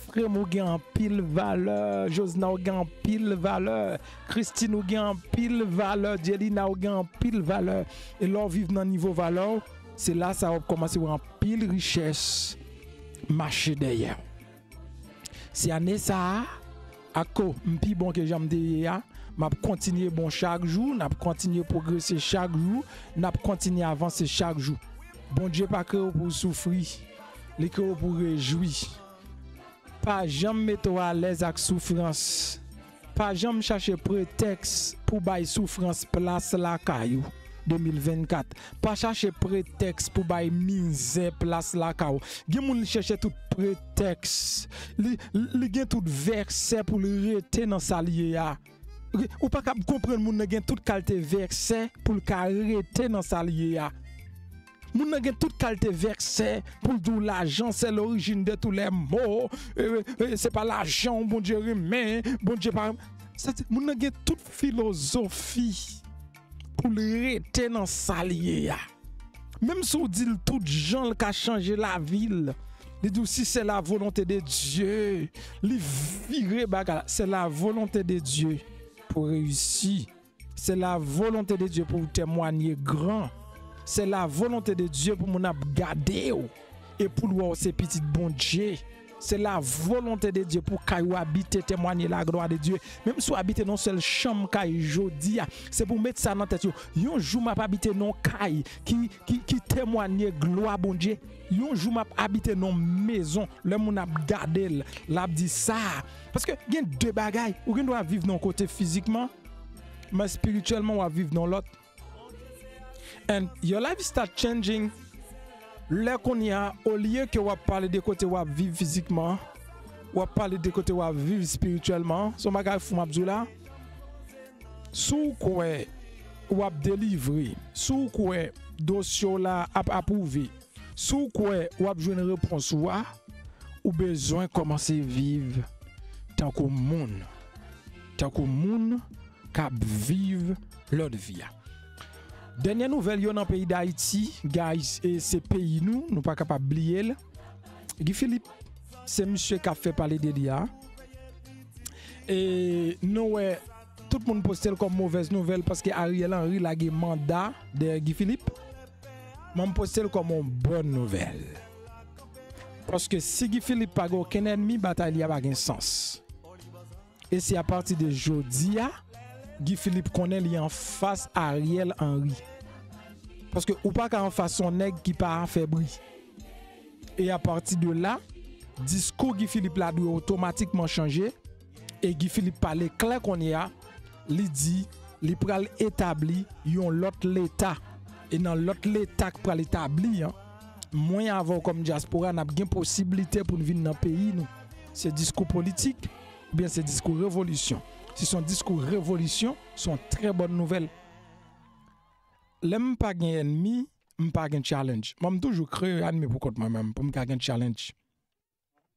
Frè m, ou gen anpil valè. Josna, ou gen anpil valè. Christine, ou gen anpil valè. Jelina, ou gen anpil valè. E lè w viv nan nivo valè w, se la sa w ap kòmanse wè anpil richès mache dèyè w. Si ane sa a, akoz m pi bon ke jan m te ye a, m ap kontinye bon chak jou, n ap kontinye pwogrese chak jou, n ap kontinye avanse chak jou. Bondye pa kreye w pou w soufri, li kreye w pou w rejwi. Pa janm mete w alèz ak soufrans. Pa janm chache pretèks pou bay soufrans plas lakay ou. De mil vennkat. Pa chache pretèks pou bay mizè plas lakay ou. Gen moun li chèche tout pretèks. Li, li gen tout vèsè pou l rete nan sa l ye a. Ou pa kab konprann moun nan gen tout kalite vèsè pou l ka rete nan sa l ye a. Moun nan gen tout kalite vèsè pou l di w lajan c'est l'origine de tous les maux. E, e, se pa lajan w Bondye renmen, Bondye pa. Sa di, moun nan gen tout filozofi pou l rete nan sa l ye a. Menm si w di l tout jan l ka chanje lavi l, li di w si c'est la volonté de Dieu, li vire bagay la, c'est la volonté de Dieu pou reyisi. C'est la volonté de Dieu pou w temwanye gran. C'est la volonté de Dieu pou moun ap gade w e pou l wè w se pitit Bondye. C'est la volonté de Dieu pou kay ou abite temwanye la gloire de Dieu. Menm si w abite nan sèl chanm kay jodi a, se pou w met sa nan tèt yo. Yon jou m ap abite nan kay ki, ki, ki temwanye glwa Bondye. Yon jou m ap abite nan mezon. Lè moun ap gade l, l ap di sa. Paske gen de bagay, ou gen dwa viv nan yon kote fizikman, men espirityèlman w ap viv nan lòt. And your life start changing. Lè kounye a, olye ke w ap pale de kote w ap viv fizikman, w ap pale de kote w ap viv espirityèlman. Se yon bagay fou m ap di w la. Si w kwè w ap delivre, si w kwè dosye w la ap apwouve, si w kwè w ap jwenn repons ou a, ou bezwen kòmanse viv tankou moun. Tankou moun k ap viv lòt vi a. Dènye nouvèl yo nan peyi Dayiti, guys, e se peyi nou, nou pa kapab bliye l. Guy Philippe, se misye k ap fè pale de li a. E nou wè, tout moun poste l kòm movèz nouvèl paske Ariel Henry lage manda dèyè Guy Philippe. Mwen, m poste l kòm yon bòn nouvèl. Paske si Guy Philippe pa gen okenn ènmi, batay li a pa gen sans. E se apati de jodi a, Guy Philippe konnen li anfas Ariel Henry. Paske ou pa ka anfas yon nèg ki pa fè bri. E apati de la, diskou Guy Philippe la dwe otomatikman chanje. E Guy Philippe pale klè kounye a, li di li pral etabli yon lòt leta. E nan lòt leta k pral etabli an, mwen avè w kòm dyaspora, n ap gen posiblite pou n vin nan peyi nou. Se diskou politik, oubyen se diskou revolisyon? Si se yon diskou revolisyon, se yon trè bòn nouvèl. Lè m pa gen ènmi, m pa gen challenge. Mwen, m toujou kreye ènmi pou kont mwen menm, pou m ka gen challenge.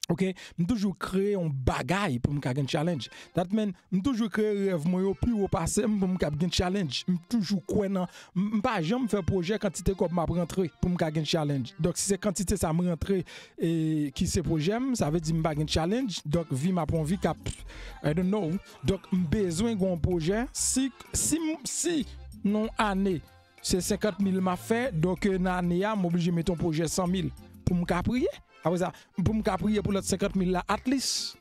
Ok, m toujou kreye yon bagay pou m ka gen challenge. That mean, m toujou kreye rèv mwen yo pi wo pase m pou m ka gen challenge. M toujou kwè nan, m m pa janm fè pwojè kantite kòb m ap rantre pou m ka gen challenge. Donk, si se kantite sa m rantre e ki se pwojè m, sa vle di m pa gen challenge. Donk, vi m ap yon vi k ap, I don't know. Donk, m bezwen gen yon pwojè. Si, si, m- si nan ane, se senkant mil m ap fè, donk, nan ane a, m oblije mete yon pwojè san mil pou m ka priye. Apre sa, pou m ka priye pou lòt senkant mil la, at least,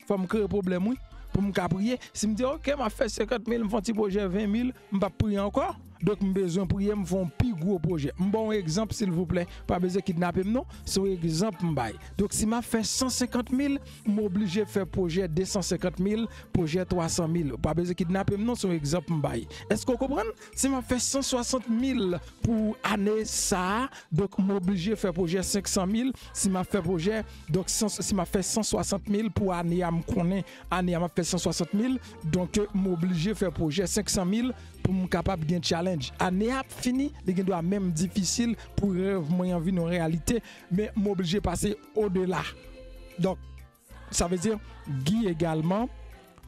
fò m kreye pwoblèm, wi. Pou m ka priye, si m di, ok, m ap fè senkant mil, m fè yon ti pwojè ven mil, m p ap priye ankò. Donk, m bezwen priye, m fè yon pi gwo pwojè. M ba w yon egzanp, silvouplè. Pa bezwen kidnape m, non. Se yon egzanp m bay. Donk, si m ap fè san senkant mil, m oblije fè pwojè de san senkant mil, pwojè twa san mil. Ou pa bezwen kidnape m, non. Se yon egzanp m bay. Èske w konprann? Si m ap fè san swasant mil pou ane sa a, donk, m oblije fè pwojè senk san mil. Si m ap fè pwojè, donk, san- si m ap fè san swasant mil pou ane a, m konnen ane a m ap fè san swasant mil, donk, m oblije fè pwojè senk san mil pou m kapab gen challenge. Ane a ap fini, li gen dwa menm difisil pou rèv mwen an vin yon reyalite, men m oblije pase odela. Donk, sa vle di, Guy egalman,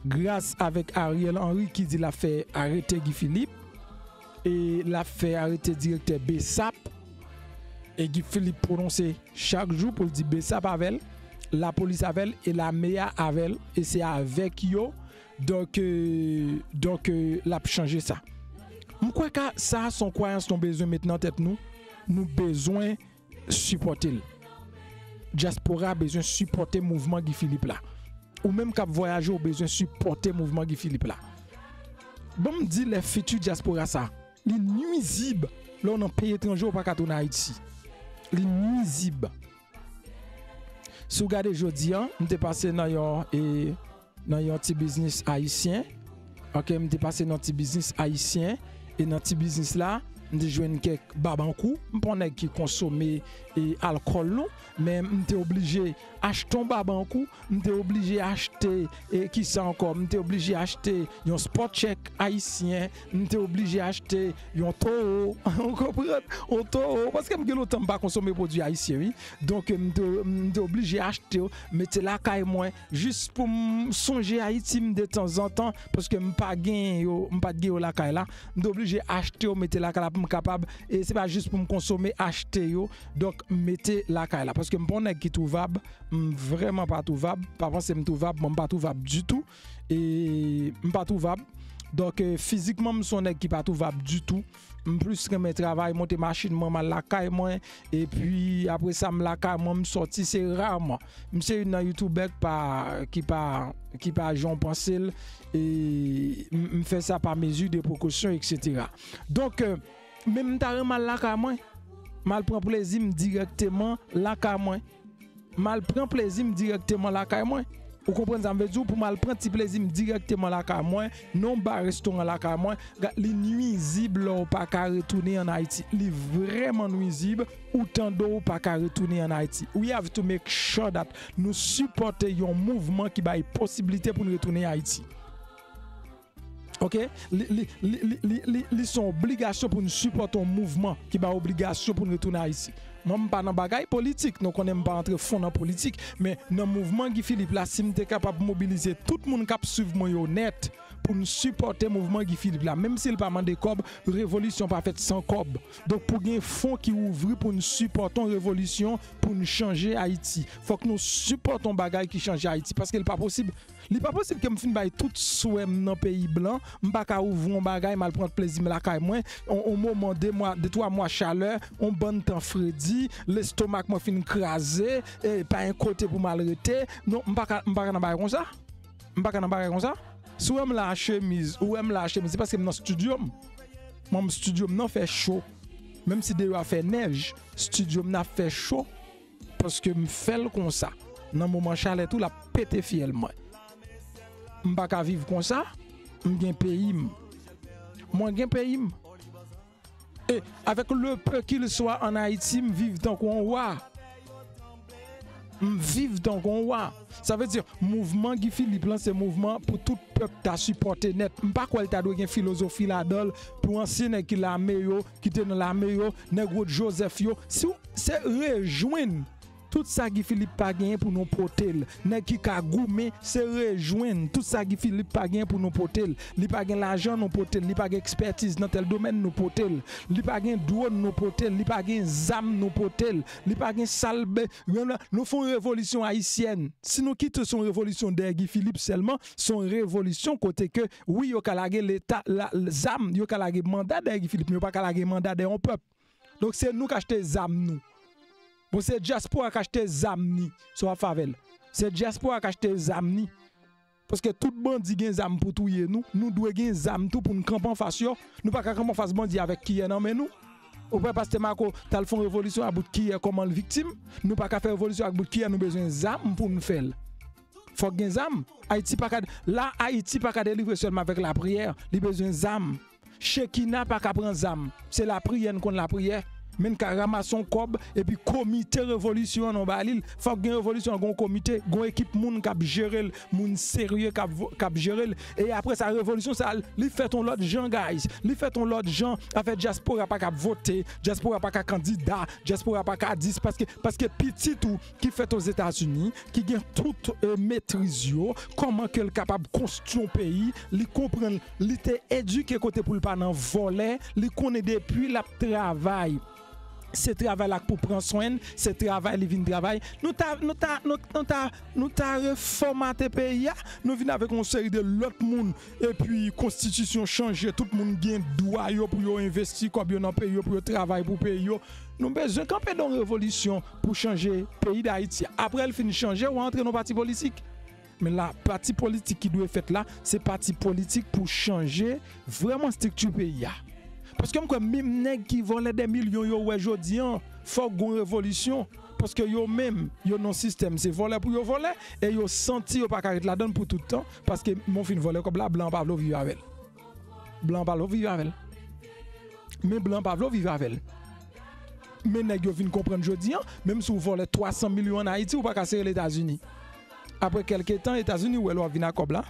gras avèk Ariel Henry ki di l ap fè arete Guy Philippe, e l ap fè arete direktè BSAP, e Guy Philippe pwononse chak jou pou l di BSAP avè l, lapolis avè l, e lame a avè l, e se avèk yo, donk, euh, donk, euh, l ap chanje sa. M kwè ka sa se yon kwayans nou bezwen met nan tèt nou, nou bezwen sipòte l. Dyaspora bezwen sipòte mouvman Guy Philippe la. Ou menm k ap vwayaje, ou bezwen sipòte mouvman Guy Philippe la. Ban m di lè fiti dyaspora sa, li nwizib lè w nan peyi etranje, ou pa ka tounen Ayiti. Li nwizib. Si w gade jodi a, m te pase nan yon, e, nan yon ti biznis ayisyen. Ok, m te pase nan ti biznis ayisyen. E nan ti biznis la, m te jwenn kèk babankou. M pa yon nèg ki konsome, e, alkòl, non. Men m te oblije achte yon babankou. M te oblije achte, e, kisa ankò? M te oblije achte yon sport check ayisyen. M te oblije achte yon towo. Ou konprann? Yon towo. Paske m gen lontan m pa konsome pwodui ayisyen, wi. Donk, m te, m te oblije achte yo, mete lakay mwen, jis pou m sonje Ayiti m de tanzantan, paske m pa gen yo, m pa t gen yo lakay la. M te oblije achte yo, mete lakay la pou m kapab, e se pa jis pou m konsome, achte yo, donk, m mete lakay la. Paske m pa yon nèg ki touvab, m vrèman pa touvab, pa panse m touvab, mwen m pa touvab ditou, e m pa touvab. Donk, e, fizikman, m se yon nèg ki pa touvab ditou. M plis renmen travay, monte machin mwen, m al lakay mwen, epi apre sa, m lakay mwen, m sòti, se raman. M se youn nan youtubè ki pa, ki pa, ki pa jan w panse l, e m, m fè sa pa mezi de prekosyon, etsetera. Donk, e, men m ta renmen al lakay mwen, m al pran plezi m dirèkteman lakay mwen. M al pran plezi m dirèkteman lakay mwen. Ou konprann sa m vle di w? Pou m al pran ti plezi m dirèkteman lakay mwen, nan yon ba restoran lakay mwen, ga- li nwizib lè w pa ka retounen ann Ayiti. Li vrèman nwizib, ou tande w pa ka retounen ann Ayiti. We have to make sure that nou sipòte yon mouvman ki bay posiblite pou n retounen Ayiti. Ok? Li, li, li, li, li, li, li se yon obligasyon pou n sipòte yon mouvman ki bay obligasyon pou n retounen Ayiti. Mwen, m pa nan bagay politik, nou konnen m pa antre fon nan politik, men nan mouvman Guy Philippe la, si m te kapab mobilize tout moun k ap swiv mwen yo nèt pou n sipòte mouvman Guy Philippe la, menm si l pa mande kòb, revolisyon pa fèt san kòb. Donk, pou gen fon ki ouvri pou n sipòte yon revolisyon, pou n chanje Ayiti, fòk nou sipòte yon bagay ki chanje Ayiti, paske l pa posib. Li pa posib ke m fin bay tout swè m nan peyi blan, m pa ka ouvri yon bagay, m al pran plezi m lakay mwen, on, on moman, de mwa, de twa mwa chalè, on bann tan fredi, lestomak mwen fin kraze, e pa gen kote pou m al rete. Non, m pa ka, m pa ka nan bagay konsa. M pa ka nan bagay konsa. Si w wè m la a chemiz, ou wè m la a chemiz, se paske m nan estidyo m. Manm estidyo m nan fè cho. Menm si deyò a fè nèj, estidyo m nan ap fè cho. Paske m fè l konsa. Nan moman chalè tou, l ap pete fyèl mwen. M pa ka viv konsa. M gen peyi m. Mwen gen peyi m. E, avec le peu qu'il soit en Haïti, m viv tankou yon wa. M viv tankou yon wa. Sa vle di, mouvman Guy Philippe lan, se mouvman pou tout pèp ta sipòte nèt. M pa kwè l ta dwe gen filozofi ladan l pou ansyen nèg ki lame yo, ki te nan lame yo, nèg Rod Joseph yo. Si w, se rejwenn tout sa Guy Philippe pa genyen pou nou pote l. Nèg ki ka goumen, se rejwenn tout sa Guy Philippe pa genyen pou nou pote l. Li pa gen lajan, nou pote l. Li pa gen ekspètiz nan tèl domèn, nou pote l. Li pa gen dwòn, nou pote l. Li pa gen zam, nou pote l. Li pa gen sal be-, nou fè yon revolisyon ayisyèn. Si nou kite se yon revolisyon dèyè Guy Philippe sèlman, se yon revolisyon kote ke, wi, yo ka lage leta, la, zam, yo ka lage manda dèyè Guy Philippe, men yo pa ka lage manda dèyè yon pèp. Donk, se nou k achte zam nou. Bon, se dyaspora k achte zam ni, sa w ap fè avè l. Se dyaspora k achte zam ni. Paske tout bandi gen zam pou touye nou, nou dwe gen zam tou pou n kanpe anfas yo. Nou pa ka kanpe anfas bandi avèk kiyè nan men nou. Ou kwè Pastè Marco t al fè yon revolisyon a bout kiyè kòman l viktim? Nou pa ka fè revolisyon ak bout kiyè, nou bezwen zam pou n fè l. Fòk gen zam. Ayiti pa ka, la Ayiti pa ka delivre sèlman avèk lapriyè, li bezwen zam. Chekina pa ka pran zam. Se lapriyè n konn lapriyè. Men n ka ranmase yon kòb, epi komite revolisyon an nou ba li l. Fòk gen revolisyon an, gen yon komite, gen yon ekip moun k ap jere l, moun serye k ap vo-, k ap jere l. E apre sa, revolisyon sa, li fèt yon lòt jan, guys. Li fèt yon lòt jan. Afè dyaspora pa ka vote, dyaspora pa ka kandida, dyaspora pa ka di, paske, paske pitit ou ki fèt Ozetazini, ki gen tout, e, metriz yo, kòman ke l kapab konstwi yon peyi, li konprann, li te edike kote pou l pa nan vòlè, li konnen depi l ap travay, se travay la k pou pran swen l, se travay li vin travay. Nou ta, nou ta, nou, nou ta, nou ta refòmate peyi a, nou vin avèk yon seri de lòt moun, epi konstitisyon chanje, tout moun gen dwa yo pou yo envesti kòb yo nan peyi yo, pou yo travay pou peyi yo. Nou bezwen kanpe nan yon revolisyon pou chanje peyi Dayiti. Apre l fin chanje, w antre nan pati politik. Men la, pati politik ki dwe fèt la, se pati politik pou chanje vrèman estrikti peyi a. Paske m kwè menm nèg ki vòlè dè milyon yo wè jodi an, fòk gon revolisyon. Paske yo menm, yo nan sistèm, se vòlè pou yo vòlè, e yo santi yo pa ka ret ladan l pou tout tan, paske men w fin vòlè kòb la, blan an pa vle w viv avè l. Blan an pa vle w viv avè l. Men blan an pa vle w viv avè l. Men nèg yo vin konprann jodi an, menm si w vòlè twa san milyon ann Ayiti, ou pa ka sere l Etazini. Apre kèlke tan, Etazini wè lè w ap vin ak kòb la.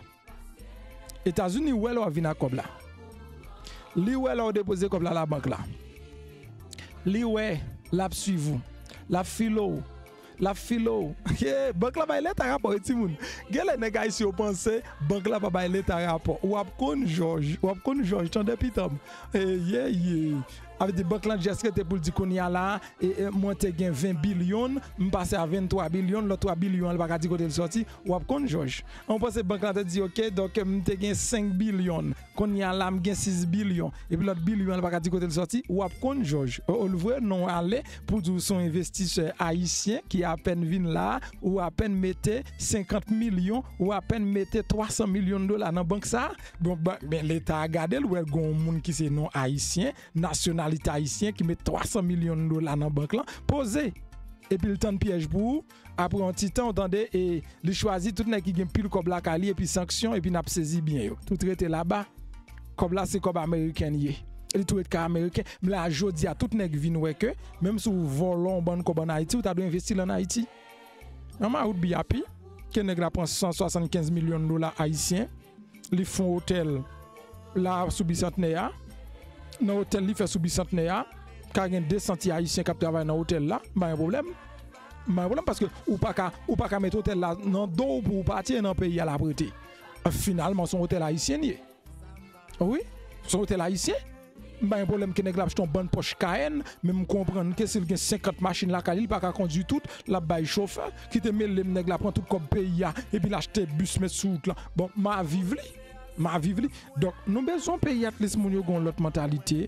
Etazini wè lè w ap vin ak kòb la. Li wè lè w depoze kòb la labank la. Li wè, l ap swiv ou. L ap file w. L ap file w. Ye, bank la bay leta rapò, wi, timoun. Gen lè nèg ayisyen yo panse bank la pa bay leta rapò. W ap konn jòj. W ap konn jòj, tande pitanm. E, ye, ye. Avè di bank lan just rete pou l di kounye a la, e, e, mwen te gen ven bilyon, m pase a venntwa bilyon, lòt twa bilyon an, li pa ka di kote l sòti, w ap konn jòj. An w panse bank lan te di, oke, donk, m te gen senk bilyon, kounye a la, m gen sis bilyon, epi lòt bilyon an, li pa ka di kote l sòti, w ap konn jòj. O, o, l vre, non, ale, pou di w se yon envestisè ayisyen ki apèn vin la, ou apèn mete senkant milyon, ou apèn mete twa san milyon dola nan bank sa, bon, ba, men leta a gade l, wè, gen yon moun ki se non ayisyen, nasyonalite ayisyen ki met twa san milyon dola nan bank lan, poze. Epi l tann pyèj pou ou, apre yon ti tan, ou tande, e li chwazi tout nèg ki gen pil kòb lakay li, epi sanksyon, epi n ap sezi byen yo. Tout rete laba. Kòb la se kòb ameriken li ye. Li tou ret ka ameriken. Men la, jodi a, tout nèg vin wè ke, menm si w vòlò yon bann kòb ann Ayiti, ou ta dwe envesti l ann Ayiti. Nan mawout B I A P, ke nèg la pran san swasannkenz milyon dola ayisyen, li fè yon otèl la sou Bisantnè a. Nan otèl li fè sou Bisantnè a, ka gen de san ti ayisyen k ap travay nan otèl la, m pa gen pwoblèm. M pa gen pwoblèm paske ou pa ka, ou pa ka mete otèl la nan do w pou w pati e nan peyi a l ap rete. Finalman, se yon otèl ayisyen li ye. Wi, se yon otèl ayisyen. M pa gen pwoblèm ke nèg la ap achte yon bann pòch Cayenne, men m konprann ke si l gen senkant machin lakay li, li pa ka kondui tout, l ap bay chofè, kite mele m nèg la pran tout kòb peyi a, epi l achte bis met sou wout la. Bon, m a viv li. M a viv li. Donk, nou bezwen yon peyi, at least moun yo gen yon lòt mantalite.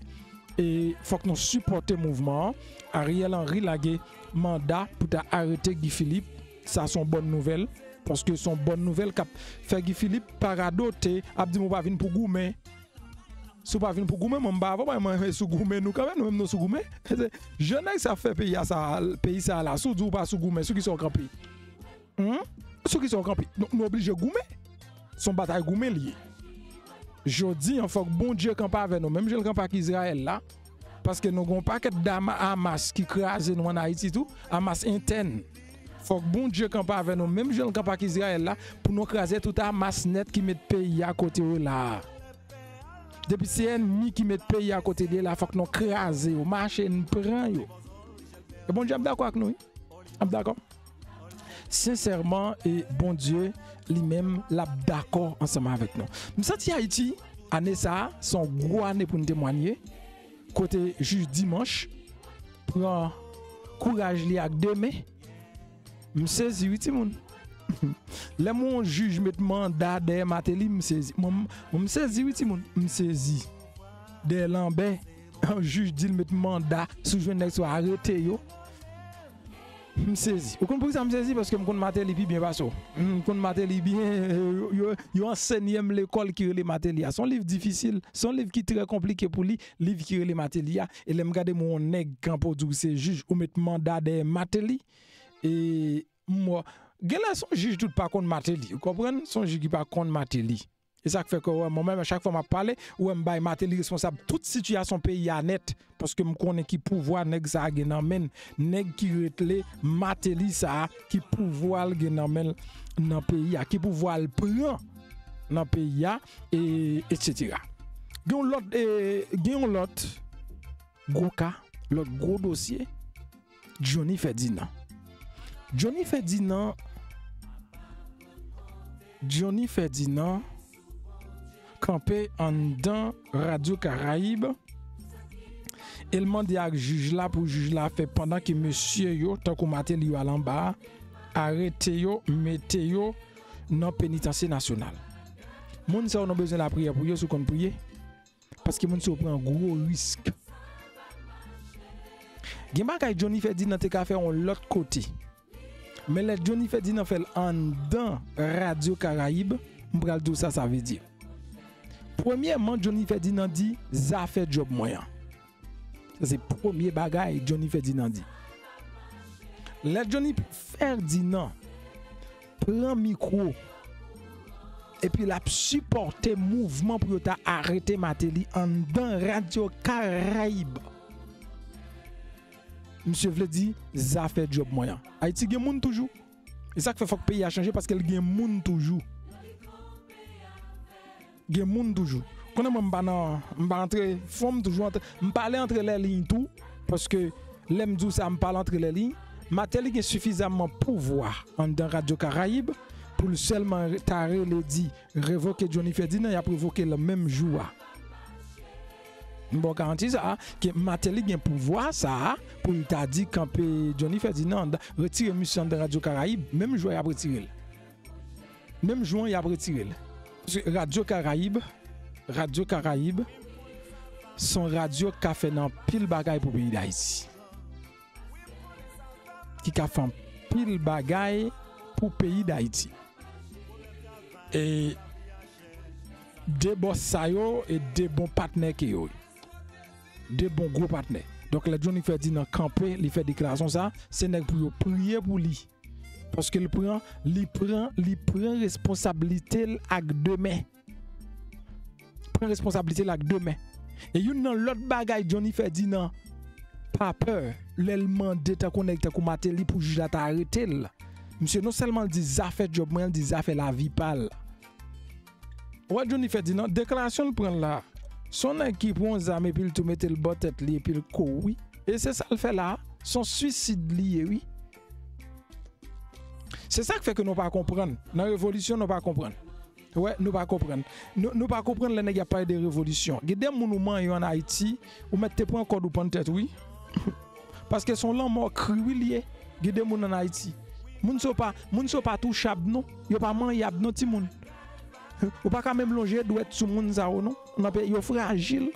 E fòk nou sipòte mouvman an. Ariel Henry lage manda pou ta arete Guy Philippe. Sa se yon bòn nouvèl. Paske se yon bòn nouvèl k ap fè Guy Philippe pa radote, ap di m ou pa vin pou goumen. Si w pa vin pou goumen, mwen m pa avè w, mwen, mwen, mwen sou goumen nou kanmenm, nou menm nou sou goumen. Jan nèg sa fè peyi a sa, peyi sa la, si w di w pa sou goumen, sou ki sa w kanpe? Hum? Sou ki sa w kanpe? Donk nou oblije goumen. Se yon batay goumen li ye. Jodi an, fòk Bondye kanpe avè nou, menm jan l kanpe ak Izrayèl la. Paske nou gen yon pakèt dam Hamas ki kraze nou ann Ayiti tou, Hamas entèn. Fòk Bondye kanpe avè nou, menm jan l kanpe ak Izrayèl la, pou nou kraze tout Hamas nèt ki met peyi a kote yo la a. Depi se ènmi ki met peyi a kote l ye la, fòk nou kraze yo, mache n pran yo. E Bondye ap dakò ak nou, wi. Ap dakò. Sensèman, e Bondye li menm, l ap dakò ansanm avèk nou. M santi Ayiti, ane sa a, se yon gwo ane pou n temwanye. Kote jij Dimanche pran kouraj li ak de men. M sezi, wi, timoun. Lè m wè yon jij met manda dèyè Martelly, m sezi. Mwen, m, m sezi, wi, timoun. M sezi. Dèyè Lambert, yon jij di l met manda sou jwenn nèg sa yo, arete yo. M sezi. Ou konn poukisa m sezi? Paske m konn Martelly pi byen pase w. M konn Martelly byen. Yo, yo, yo ansenye m lekòl ki rele Martelly a. Se yon liv difisil. Se yon liv ki trè konplike pou li, liv ki rele Martelly a. E lè m gade m wè yon nèg kanpe w di w se jij, ou met manda dèyè Martelly. E m wè, genlè se yon jij tou pa konn Martelly. Ou konprann? Se yon jij ki pa konn Martelly. E sa k fè ke w wè mwen menm, chak fwa m ap pale, ou wè m bay Martelly responsab tout sitiyasyon peyi a nèt. Paske m konnen ki pouvwa nèg sa a gen nan men l. Nèg ki rele Martelly sa a, ki pouvwa l gen nan men l nan peyi a, ki pouvwa l pran nan peyi a, e etsetera. Gen yon lòt, e, gen yon lòt gwo ka, lòt gwo dosye, Johnny Ferdinand. Johnny Ferdinand, Johnny Ferdinand kanpe anndan Radyo Karayib e l mande ak jij la pou jij la fè pandan ke mesye yo, tankou Martelly yo al anba a, arete yo, mete yo nan penitansye nasyonal. Moun sa yo nou bezwen lapriyè pou yo, si w konn priye. Paske moun sa yo pran gwo risk. Gen bagay Johnny Ferdinand te ka fè yon lòt kote. Men lè Johnny Ferdinand fè l anndan Radyo Karayib, m pral di w sa sa vle di. Premyèman, Johnny Ferdinand di, zafè djòb mwen an. Sa se premye bagay Johnny Ferdinand di. Lè Johnny Ferdinand pran mikwo, epi l ap sipòte mouvman pou yo ta arete Martelly anndan Radyo Karayib. Misye vle di, zafè djòb mwen an. Ayiti gen moun toujou. E sa k fè fòk peyi a chanje, paske l gen moun toujou. Gen moun toujou. Konnen mwen m pa nan, m pa antre fon, m toujou antre, m pale antre lè liy tou, paske lè m di w sa, m pale antre lè liy. Martelly gen sifizamman pouvwa anndan Radyo Karayib pou l sèlman re-, ta rele di revoke Johnny Ferdinand, y ap revoke l menm jou a. M ba w garanti sa a, ke Martelly gen pouvwa sa a pou l ta di kanpe Johnny Ferdinand, retire misye anndan Radyo Karayib, menm jou a y ap retire l. Menm jou an, y ap retire l. Paske Radyo Karayib, Radyo Karayib, se yon radyo k ka fè nan anpil bagay pou peyi Dayiti. Ki ka fè anpil bagay pou peyi Dayiti. E de bòs sa yo, e de bon patnè ke yo ye. De bon gwo patnè. Donk, lè Johnny Ferdinand kanpe, li fè deklarasyon sa, se nèg pou yo priye pou li. Paske li pran, li pran, li pran responsablite l ak de men. Pran responsablite l ak de men. E youn nan lòt bagay Johnny Ferdinand pa pè lè l mande tankou nèg tankou Martelly pou jij la ta arete l. Misye non sèlman l di zafè djòb mwen, l di zafè lavi pa l. Ou wè Johnny Ferdinand, deklarasyon l pran la, se yon nèg ki pran yon zam epi l tou mete l bò tèt li epi l kouri. E se sa l fè la a. Se yon swisid li ye, wi. Se sa k fè ke nou pa konprann. Nan revolisyon, nou pa konprann. Wè, nou pa konprann. Nou, nou pa konprann lè nèg y ap pale de revolisyon. Gen de moun ou manyen ann Ayiti, ou mèt te pran kòd ou pann tèt, wi. Paske se yon lanmò kri, wi, li ye. Gen de moun ann Ayiti. Moun sa yo pa, moun sa yo pa touchab, non. Yo pa manyab, non, timoun. Ou pa ka menm lonje dwèt sou moun sa yo, non. Nan peyi, yo frajil.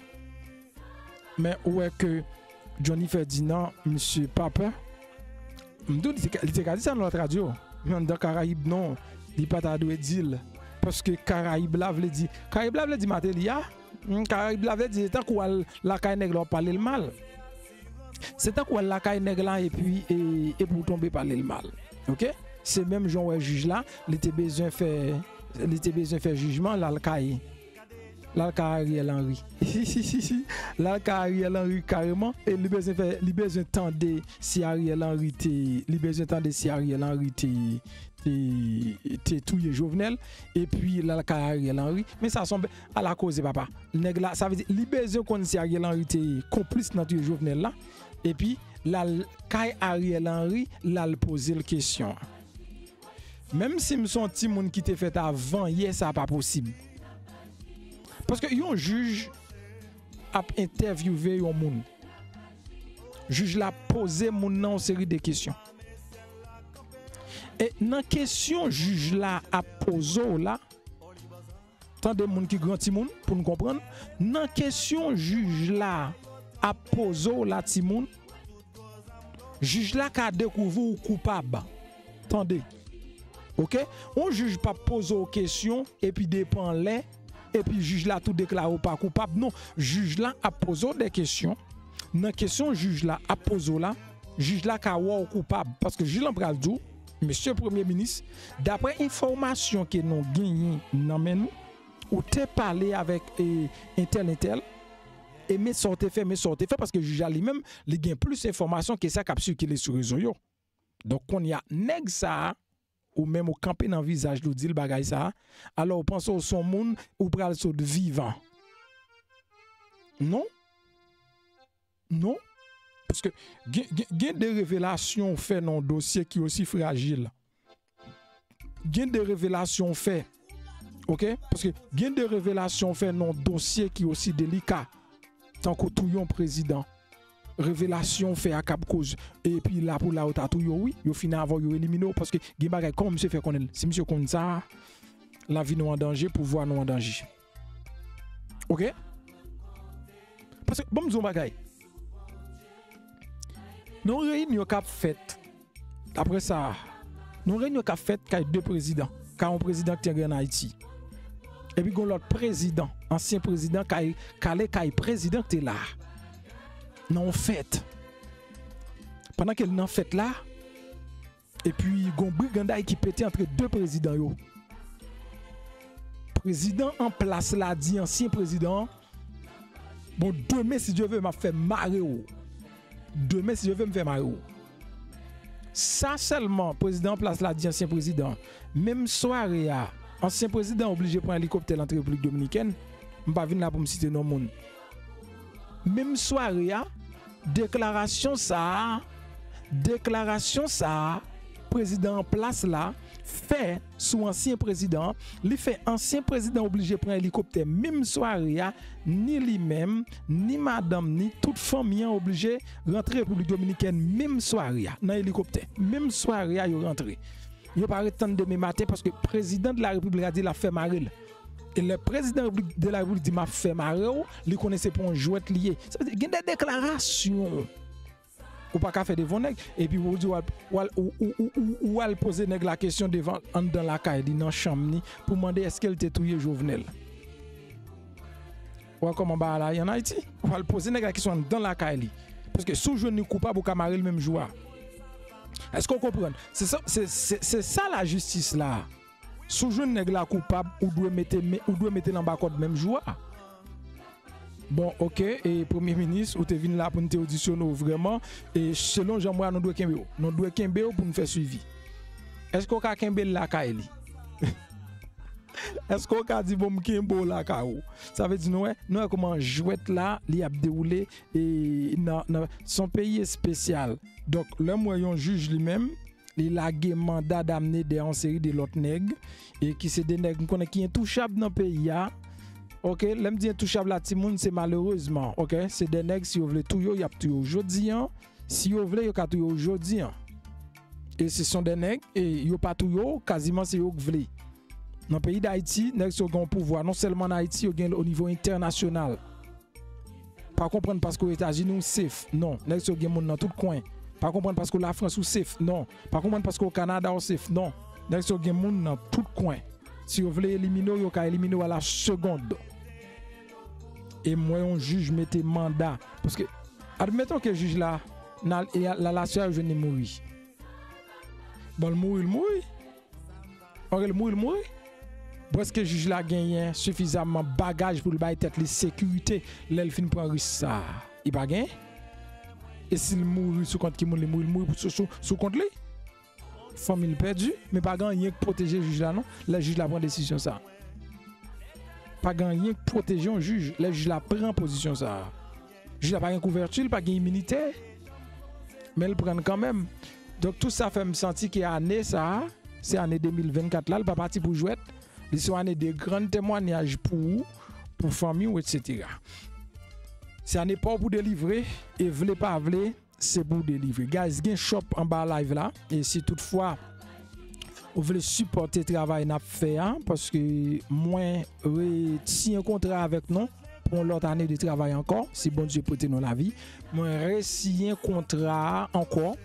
Men ou wè ke Johnny Ferdinand, misye pa pè. M di w, li te ka, li te ka di sa nan lòt radyo. Men anndan Karayib, non, li pa ta dwe di l. Paske Karayib la vle di, Karayib la vle di Mateli a. Hmm, Karayib la vle di, se tankou w al lakay nèg la, w ap pale l mal. Se tankou w al lakay nèg la, epi, e, epi w tonbe pale l mal. Oke? Se menm jan w wè jij la, li te bezwen fè, li te bezwen fè jijman, l al kay L al ka Ariel Henry. L al ka Ariel Henry kareman. E li bezwen fè, li bezwen tande si Ariel Henry te, li bezwen tande si Ariel Henry te, te, te touye Jovenel. Epi l al ka Ariel Henry. Men sa se yon bè-, ala koze, papa. Nèg la, sa vle di, li bezwen konn si Ariel Henry te konplis nan touye Jovenel la. Epi l al kay Ariel Henry, l al poze l kesyon an. Menm si m se yon timoun ki te fèt avan yè, sa pa posib. Paske yon jij ap entèvyouve yon moun. Jij la poze moun nan yon seri de kesyon. E nan kesyon jij la ap poze w la, tande moun ki gran timoun, pou n konprann, nan kesyon jij la ap poze w la, timoun, jij la ka dekouvri w koupab. Tande. Oke? Yon jij p ap poze w kesyon, epi depann lè, epi jij la tou deklare w pa koupab. Non, jij la ap poze w de kesyon. Nan kesyon jij la ap poze w la, jij la ka wè w koupab. Paske jij lan pral di w, Mesye Premye Minis, daprè enfòmasyon ke nou genyen nan men nou, ou te pale avèk, e, entèl, entèl, e men sa w te fè, men sa w te fè, paske jij la li menm, li gen plis enfòmasyon ke sa k ap sikile sou rezo yo. Donk, kounye a, nèg sa a, ou menm ou kanpe nan vizaj li, ou di l bagay sa a, alò ou panse w se yon moun, ou pral sot vivan. Non. Non. Paske gen, gen, gen de revelasyon ou fè nan yon dosye ki osi frajil. Gen de revelasyon ou fè. Oke? Paske gen de revelasyon ou fè nan yon dosye ki osi delika. Tankou touye yon prezidan. Revelasyon ou fè a k ap koz. Epi la pou la yo ta touye w, wi. Yo fini avè w, yo elimine w. Paske gen bagay, kòman misye fè konnen l? Si misye konn sa, lavi nou an danje, pouvwa nou an danje. Oke? Paske, ban m di w yon bagay. Nan yon reyinyon k ap fèt, daprè sa, nan yon reyinyon k ap fèt kay de prezidan, kay yon prezidan ki te gen ann Ayiti. Epi gen yon lòt prezidan, ansyen prezidan, kay, k ale kay prezidan ki te la a. Nan yon fèt. Pandan ke l nan fèt la, epi gen yon briganday ki pete antre de prezidan yo. Prezidan an plas la di ansyen prezidan an, bon, demen, si Dye vle, m ap fè mare w. Demen, si Dye vle, m fè mare w. Sa sèlman, prezidan an plas la di ansyen prezidan an. Menm sware a, ansyen prezidan an oblije pran elikoptè l antre Repiblik Dominikèn. M pa vin la pou m site non moun. Menm sware a, deklarasyon sa a, deklarasyon sa a, prezidan an plas la fè sou ansyen prezidan an, li fè ansyen prezidan oblije pran elikoptè menm sware a, ni li menm, ni madanm ni, tout fanmi an oblije rantre Repiblik Dominikèn menm sware a, nan elikoptè. Menm sware a, yo rantre. Yo pa ret tann demen maten, paske prezidan de la repiblik la di l ap fè mare l. E lè prezidan de la repiblik di m ap fè mare w, li konnen se pa yon jwèt li ye. Sa vle di, gen de deklarasyon ou pa ka fè devan nèg, epi ou di w al, w al, ou, ou, ou, ou, ou al poze nèg la kesyon devan, anndan lakay li, nan chanm li, pou mande èske l te touye Jovenel. Ou wè kòman bagay la ye ann Ayiti? Ou al poze nèg la kesyon anndan lakay li. Paske si w jwenn li koupab, ou ka mare l menm jou a. Èske w konprann? Se sa, se, se, se sa lajistis la. Si w jwenn nèg la koupab, ou dwe mete men, ou dwe mete l anba kòd menm jou a. Bon, oke, e Premye Minis, ou te vin la pou n te odisyone w vrèman, e selon jan m wè a, nou dwe kenbe w. Nou dwe kenbe w pou n fè swivi. Èske w ka kenbe l lakay li? Èske w ka di bon m kenbe w lakay ou? Sa vle di nou wè, nou wè kòman jwèt la li ap dewoule e nan, nan, se yon peyi espesyal. Donk, lè m wè yon jij li menm, li lage manda damne dèyè yon seri de lòt nèg, e ki se de nèg m konnen ki entouchab nan peyi a. Oke, lè m di entouchab la, timoun, se malerezman, oke? Se de nèg, si yo vle touye w, y ap touye w jodi an. Si yo vle, yo ka touye w jodi an. E se son de nèg, e yo pa touye w, kaziman se yo k vle. Nan peyi Dayiti, nèg sa yo gen yon pouvwa, non sèlman an Ayiti, yo gen l o nivo entènasyonal. Pa konprann paske w Etazini ou safe, non. Nèg sa yo gen moun nan tout kwen. Pa konprann paske w Lafrans ou safe, non. Pa konprann paske w Kanada ou safe, non. Nèg sa yo gen moun nan tout kwen. Si yo vle elimine w, yo ka elimine w a la segonn. E m wè yon jij mete manda. Paske, admeton ke jij la, nan, e la, la, la, swa yo jwenn li mouri. Bon, l mouri, l mouri. Anke l mouri, l mouri. Bon, èske jij la genyen sifizamman bagaj pou l bay tèt li sekirite lè l fin pran risk sa a? Li pa genyen. E si l mouri sou kont ki moun li mouri, l mouri sou, sou, sou kont li? Fanmi l pèdi, men pa gen anyen k pwoteje jij la non, lè jij la pran desizyon sa a. Pa gen anyen k pwoteje yon jij lè jij la pran pozisyon sa a. Jij la pa gen kouvèti, li pa gen iminite, men l pran l kanmenm. Donk, tout sa fè m santi ke ane sa a, se ane de mil vennkat la, li pa pati pou jwèt, li se yon ane de grann temwanyaj pou ou, pou fanmi w, etsetera. Se ane pa w pou delivre, e vle pa vle, se pou w delivre. Guys, gen shop anba live la, e si toutfwa ou vle sipòte travay n ap fè a, paske mwen re-, siyen kontra avèk nou pou yon lòt ane de travay ankò, si Bondye prete nou lavi. Mwen resiyen kontra a ankò,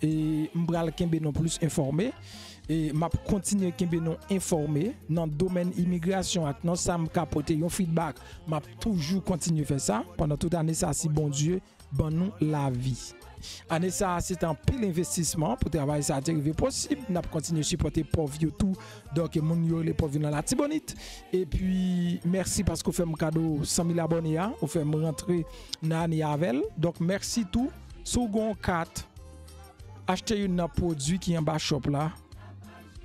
e m pral kenbe nou plis enfòme, e m ap kontinye kenbe nou enfòme nan domèn imigrasyon ak nan sa m ka pote yon feedback, m ap toujou kontinye fè sa pandan tout ane sa, si Bondye ban nou lavi. Ane sa a, se te anpil envestisman pou travay sa a te rive posib. N ap kontinye sipòte pòv yo tou. Donk, moun yo rele pòv yo nan Latibonit. Epi, mèsi paske w fè m kado san mil abòne a. Ou fè m rantre nan ane avè l. Donk, mèsi tou. Si w gen yon kat, achte youn nan pwodui ki anba shop la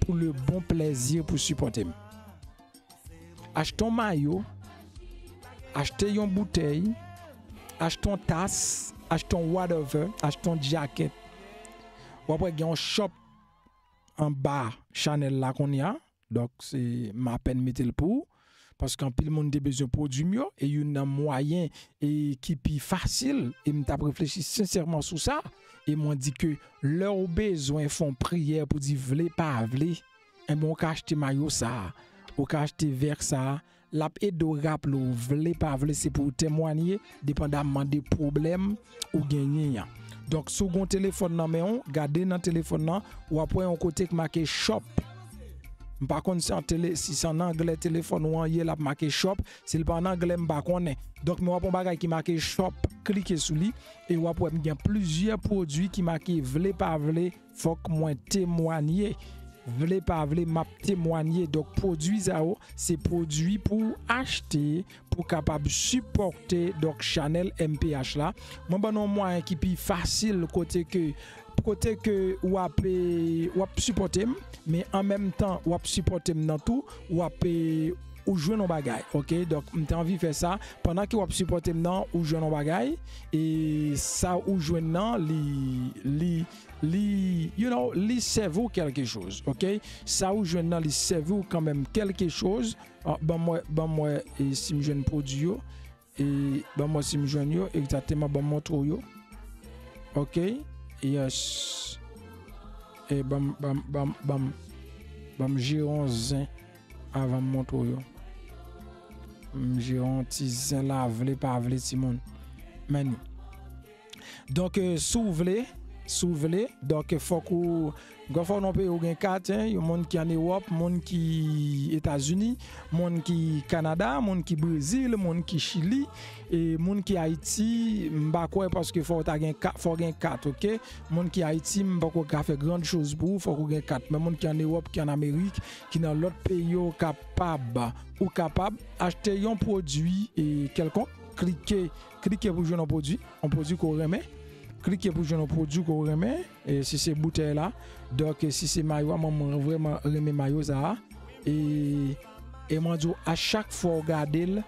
pou le bon plèzi pou sipòte m. Achte yon mayo, achte yon boutèy, achte yon tas, achte yon whatever, achte yon djakèt. W ap wè gen yon shop anba chanèl la kounye a. Donk, se m apèn mete l pou ou. Paske anpil moun te bezwen pwodui m yo, e youn nan mwayen e ki pi fasil, e m t ap reflechi sensèman sou sa, e mwen di ke lè w bezwen fè yon priyè pou di vle pa vle, enben, ou ka achte mayo sa a, ou ka achte vè sa a, l ap ede w raple w, vle pa vle, se pou w temwanye, depandamman de pwoblèm ou genyen an. Donk, si w gen yon telefòn nan men w, gade nan telefòn nan, w ap wè yon kote k make shop. M pa konn si an tele-, si se an anglè telefòn ou an ye, l ap make shop. Si l pa an anglè, m pa konnen. Donk, men w ap yon bagay ki make shop, klike sou li, e w ap wè m gen plizyè pwodui ki make vle pa vle, fòk mwen temwanye. Vle pa vle, m ap temwanye. Donk, pwodui sa yo, se pwodui pou w achte, pou w kapab sipòte, donk, chanèl M P H la. Mwen ban nou yon mwayen ki pi fasil kote ke, kote ke w ap, e, w ap sipòte m, men an menm tan, w ap sipòte m nan tou, w ap, e, ou jwenn yon bagay, oke? Donk, m te anvi fè sa. Pandan ke w ap sipòte m nan, ou jwenn yon bagay, e sa ou jwenn nan, li, li, li, you know, li sèvi w kèlke choz, oke? Sa ou jwenn nan, li sèvi w kanmenm kèlke choz. Ah, ban m wè, ban m wè, e, si m jwenn pwodui yo. E, ban m wè si m jwenn yo, egzakteman, ban m montre w yo. Oke, yes. E, ban m, ban m, ban m, ban m, ban m jere yon zen avan m montre w yo. M jere yon ti zen la, vle pa vle, timoun. Men nou. Donk, e, si w vle, si w vle, donk, fòk ou, m kwè fòk nan peyi ou gen kat, en, yon moun ki ann Ewòp, moun ki Etazini, moun ki Kanada, moun ki Brezil, moun ki Chili, e moun ki Ayiti, m pa kwè paske fò w ta gen ka-, fò w gen kat, oke? Moun ki Ayiti, m pa kwè ka fè gran choz pou ou, fòk ou gen kat. Men moun ki ann Ewòp, ki ann Amerik, ki nan lòt peyi yo kapab, ou kapab achte yon pwodui, e, kèlkonk, klike, klike pou jwenn yon pwodui, yon pwodui ke w renmen. Klike pou jwenn yon pwodui ke w renmen. E si se boutèy la, donk, e si se mayo a, mwen, mwen vrèman renmen mayo sa a. E, E mwen di w, a chak fwa w gade l,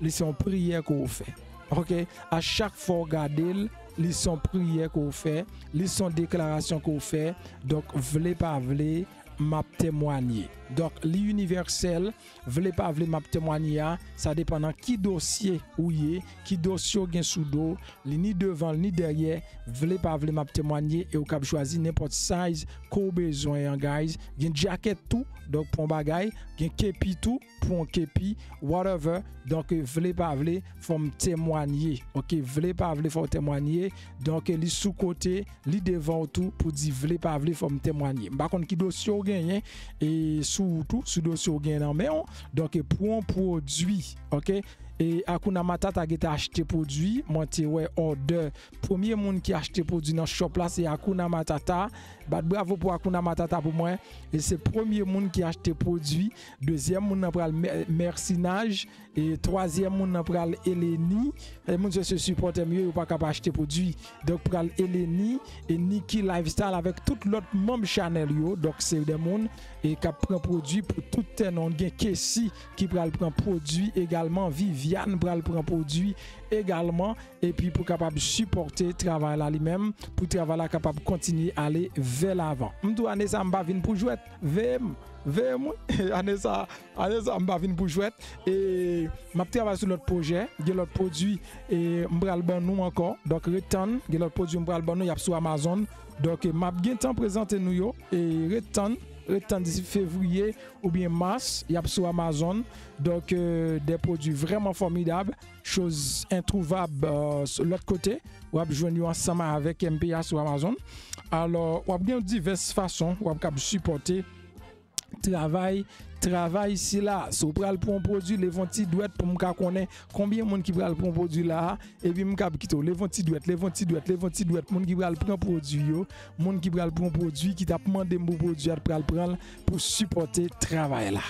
li se yon priyè ke w fè. Ok? A chak fwa w gade l, li se yon priyè ke w fè, li se yon deklarasyon ke w fè. Donk, vle pa vle, m ap temwanye. Donk, li inivèsèl, vle pa vle, m ap temwanye a, sa depann nan ki dosye ou ye, ki dosye w gen sou do w, li ni devan l, ni dèyè, vle pa vle, m ap temwanye, e w kab chwazi nenpòt size ke w bezwen an, guys. Gen djakèt tou, donk pran bagay, gen kepi tou, pran kepi, whatever. Donk, vle pa vle, fò m temwanye. Ok, vle pa vle, fò w temwanye. Donk, li sou kote, li devan w tou pou di vle pa vle, fò m temwanye. M pa konn ki dosye w genyen, e sou ou tou, sou dosye w genyen nan men w. Donk, e pou yon pwodui, ok? E Hakuna Matata gentan achte pwodui, mwen te wè order. Premye moun ki achte pwodui nan shop la, se Hakuna Matata. Bat bravo pou Hakuna Matata pou mwen. E se premye moun ki achte pwodui. Dezyèm moun nan pral Mè-, Mèsinaj. E twazyèm moun nan pral Eleni. E moun se, se sipòtè m yo, yo pa ka pa achte pwodui. Donk pral Eleni e Niki Lifestyle avèk tout lòt manm chanèl yo. Donk se de moun e k ap pran pwodui pou tout tènonn. Gen Kesi ki pral pran pwodui egalman. Viviane pral pran pwodui egalman. Epi pou kapab sipòte travay la li menm, pou travay la kapab kontinye ale vè lavan. M tou ane sa m pa vin pou jwèt. Veye m, veye m, wi. Ane sa, ane sa, m pa vin pou jwèt. E m ap travay sou lòt pwojè, gen lòt pwodui, e m pral ban nou ankò. Donk, ret tann, gen lòt pwodui m pral ban nou, y ap sou Amazon. Donk, e m ap gentan prezante nou yo, e ret tann, ret tann disi fevriye oubyen mas, y ap sou Amazon. Donk, e, de pwodui vrèman fòmidab, choz entwouvab, e, s-, lòt kote. W ap jwenn yo ansanm avèk M P A sou Amazon. Alò, w ap gen divès fason w ap kab sipòte travay, travay sila. Si w pral pran yon pwodui, leve yon ti dwèt pou m ka konnen konbyen moun ki pral pran pwodui la a, epi m kab kite w. Leve yon ti dwèt, leve yon ti dwèt, leve yon ti dwèt. Moun ki pral pran pwodui yo, moun ki pral pran pwodui, ki t ap mande m pou pwodui a, t pral pran l pou sipòte travay la.